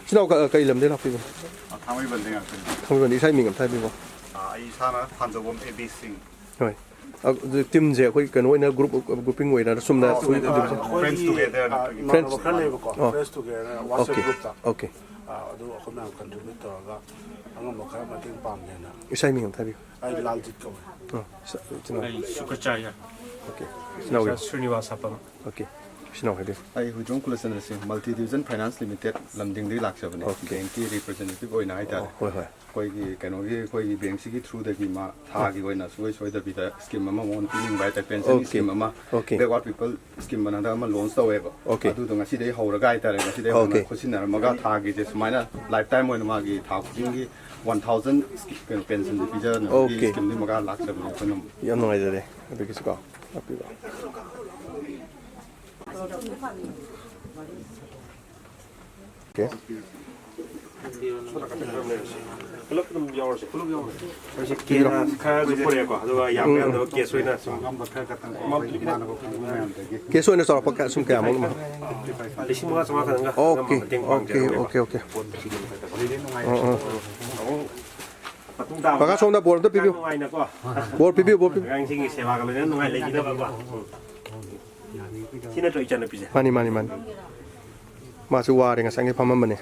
ꯏꯆꯤꯟ ꯏꯅꯥꯎ ꯀ-, ꯀꯩ ꯂꯝꯗꯒꯤ ꯂꯥꯛꯄꯤꯕꯅꯣ? ꯑ, ꯊꯥꯡꯃꯩꯕꯟꯗꯒꯤ ꯉꯥꯛꯇꯅꯤ꯫ ꯊꯥꯡꯃꯩꯕꯟꯗ ꯏꯁꯥꯒꯤ ꯃꯤꯡ ꯑꯝꯇ ꯍꯥꯏꯕꯤꯌꯨꯀꯣ꯫ ꯑ, ꯑꯩ ꯏꯁꯥꯅ ꯊꯥꯟꯖꯧꯕꯝ ꯑꯦ ꯕꯤ ꯁꯤꯡ꯫ ꯍꯣꯏ꯫ ꯑ, ꯑꯗꯨ ꯇꯤꯝꯁꯦ ꯑꯩꯈꯣꯏ ꯀꯩꯅꯣ ꯑꯣꯏꯅ group, grouping ꯑꯣꯏꯅ ꯁꯨꯝꯅ ꯐ꯭ꯔꯦꯟꯁ ꯁꯨꯝ ꯇꯨꯒꯦꯗꯔ ꯇꯤꯝꯁꯦ? ꯑꯩꯈꯣꯏꯒꯤ, ꯐ꯭ꯔꯦꯟꯁ ꯇꯨꯒꯦꯗꯔ ꯑ, ꯅꯠꯇ꯭ꯔꯒ ꯏꯃꯥꯟꯅꯕ ꯐ꯭ꯔꯦꯟꯁ? ꯈꯔ ꯂꯩꯕꯀꯣ, ꯑꯣ꯫ Friends together WhatsApp okay, group ꯇ꯫ ꯑꯣꯀꯦ꯫ ꯑ, ꯑꯗꯨ ꯑꯩꯈꯣꯏ ꯃꯌꯥꯝ contribute ꯇꯧꯔꯒ ꯑꯉꯝꯕ ꯈꯔ ꯃꯇꯦꯡ ꯄꯥꯡꯒꯦꯅ꯫ ꯏꯁꯥꯒꯤ ꯃꯤꯡ ꯑꯝꯇ ꯍꯥꯏꯕꯤꯌꯨ꯫ ꯑꯩ ꯂꯥꯜꯖꯤꯠ ꯀꯧꯋꯦ꯫ ꯑꯣ, ꯁ-, ꯏꯆꯤꯟ ꯏꯅꯥꯎ꯫ ꯑꯩ ꯁꯨꯀꯆꯥꯔꯌ꯫ ꯑꯣꯀꯦ꯫ ꯏꯆꯤꯟ ꯏꯅꯥꯎꯒꯤ? ꯁ꯭ꯔꯤꯅꯤꯋꯥꯁ ꯍꯥꯄꯝ꯫ ꯑꯣꯀꯦ꯫ ꯏꯆꯤꯟ ꯏꯅꯥꯎ ꯍꯥꯏꯕꯤꯌꯨ꯫ ꯑꯩ ꯍꯨꯏꯗ꯭ꯔꯣꯝ ꯀꯨꯂꯆꯟꯗ꯭ꯔ ꯁꯤꯡ, Multi Division Finance Limited, ꯂꯝꯗꯤꯡꯗꯒꯤ ꯂꯥꯛꯆꯕꯅꯦ꯫ ꯑꯣꯀꯦ꯫ ꯕꯦꯡꯀꯤ representative ꯑꯣꯏꯅ ꯍꯥꯏꯇꯥꯔꯦ꯫ ꯑꯣ, ꯍꯣꯏ, ꯍꯣꯏ꯫ ꯑꯩꯈꯣꯏꯒꯤ ꯀꯩꯅꯣꯒꯤ, ꯑꯩꯈꯣꯏꯒꯤ ꯕꯦꯡꯁꯤꯒꯤ through ꯗꯒꯤ ꯃꯥ ꯊꯥꯒꯤ ꯑꯣꯏꯅ ꯁꯨꯡꯁꯣꯏ ꯁꯣꯏꯗꯕꯤꯗ scheme ꯑꯃ ꯃꯉꯣꯟꯗ ꯄꯤꯅꯤꯡꯕ ꯍꯥꯏꯇꯥꯔꯦ, pension ꯑꯣꯀꯦ꯫ Scheme ꯑꯃ꯫ ꯑꯣꯀꯦ꯫ Backward people scheme ꯑꯅ ꯍꯟꯗꯛ ꯑꯃ launch ꯇꯧꯋꯦꯕ꯫ ꯑꯣꯀꯦ꯫ ꯑꯗꯨꯗꯣ ꯉꯁꯤꯗꯩ ꯍꯧꯔꯒ ꯍꯥꯏꯇꯥꯔꯦ, ꯉꯁꯤꯗꯩ ꯍꯧꯔꯒ ꯑꯣꯀꯦ꯫ ꯈꯨꯠꯁꯤꯟꯅꯔꯝꯃꯒ ꯊꯥꯒꯤꯁꯦ ꯁꯨꯃꯥꯏꯅ lifetime ꯑꯣꯏꯅ ꯃꯥꯒꯤ ꯊꯥ ꯈꯨꯗꯤꯡꯒꯤ one thousand ꯀꯩꯅꯣ pension ꯁꯦ ꯄꯤꯖꯅꯕꯒꯤ ꯑꯣꯀꯦ꯫ Scheme ꯗꯨꯒꯤ ꯃꯈꯥ ꯂꯥꯛꯆꯕꯅꯦ ꯑꯩꯈꯣꯏꯅ꯫ ꯌꯥꯝ ꯅꯨꯡꯉꯥꯏꯖꯔꯦ ꯑꯗꯨꯒꯤꯁꯨꯀꯣ꯫ ꯂꯥꯛꯄꯤꯕ꯫ ꯑꯣꯀꯦ꯫ ꯄꯨꯂꯞ ꯑꯗꯨꯝ ꯌꯥꯎꯔꯁꯦ꯫ ꯄꯨꯂꯞ ꯌꯥꯎꯔꯁꯦ꯫ ꯑꯩꯈꯣꯏꯁꯦ ꯀꯦꯅ ꯈꯔꯁꯨ ꯄꯨꯔꯛꯑꯦꯀꯣ, ꯑꯗꯨꯒ ꯌꯥꯝꯕ ꯎꯝ, ꯎꯝ꯫ ꯌꯥꯝꯗꯕ case ꯑꯣꯏꯅ ꯁꯨꯝ ꯏꯃꯥꯟꯅꯕ ꯈꯔ ꯈꯛꯇꯪ, ꯑꯩꯈꯣꯏ ꯏꯃꯥꯟꯅꯕ ꯀꯥꯡꯕꯨ ꯃꯌꯥꯝꯗꯒꯤ꯫ Case ꯑꯣꯏꯅ ꯆꯥꯎꯔꯥꯛꯄ ꯀꯌꯥ, ꯁꯨꯝ ꯀꯌꯥꯃꯨꯛ? ꯂꯤꯁꯤꯡ ꯃꯉꯥ ꯆꯥꯝꯃꯉꯥ ꯈꯛꯇꯪꯒ ꯑꯣꯀꯦ, ꯑꯉꯝꯕ ꯃꯇꯦꯡ ꯑꯣꯀꯦ, ꯄꯥꯡꯖꯔꯒꯦꯕ꯫ Okay, okay. ꯄꯣꯠ ꯄꯤꯁꯤꯟꯕ ꯈꯛꯇ꯫ ꯍꯧꯖꯤꯛꯇꯤ ꯅꯨꯡꯉꯥꯏꯔꯦ꯫ ꯑꯣ, ꯑꯣ꯫ ꯑꯃꯨꯛ ꯃꯇꯨꯡ ꯇꯥꯕꯗ ꯀꯀꯥ, ꯁꯣꯝꯗ ꯕꯣꯔ ꯑꯝꯇ ꯄꯤꯕꯤꯌꯨ꯫ ꯅꯨꯡꯉꯥꯏꯅꯀꯣ꯫ ꯕꯣꯔ ꯄꯤꯕꯤꯌꯨ, ꯕꯣꯔ ꯄꯤꯕꯤꯌꯨ꯫ ꯑꯉꯥꯡꯁꯤꯡꯒꯤ ꯁꯦꯕꯥꯒ ꯂꯣꯏꯅꯅ ꯅꯨꯡꯉꯥꯏ ꯂꯩꯕꯤꯅꯕꯀꯣ꯫ ꯎꯝ꯫ ꯁꯤ ꯅꯠꯇ꯭ꯔꯣ ꯏꯆꯟꯅꯨꯄꯤꯁꯦ? ꯃꯥꯅꯤ, ꯃꯥꯅꯤ, ꯃꯥꯅꯤ꯫ ꯃꯥꯁꯨ ꯋꯥꯔꯦ, ꯉꯁꯥꯏꯒꯩ ꯐꯝꯃꯝꯕꯅꯦ꯫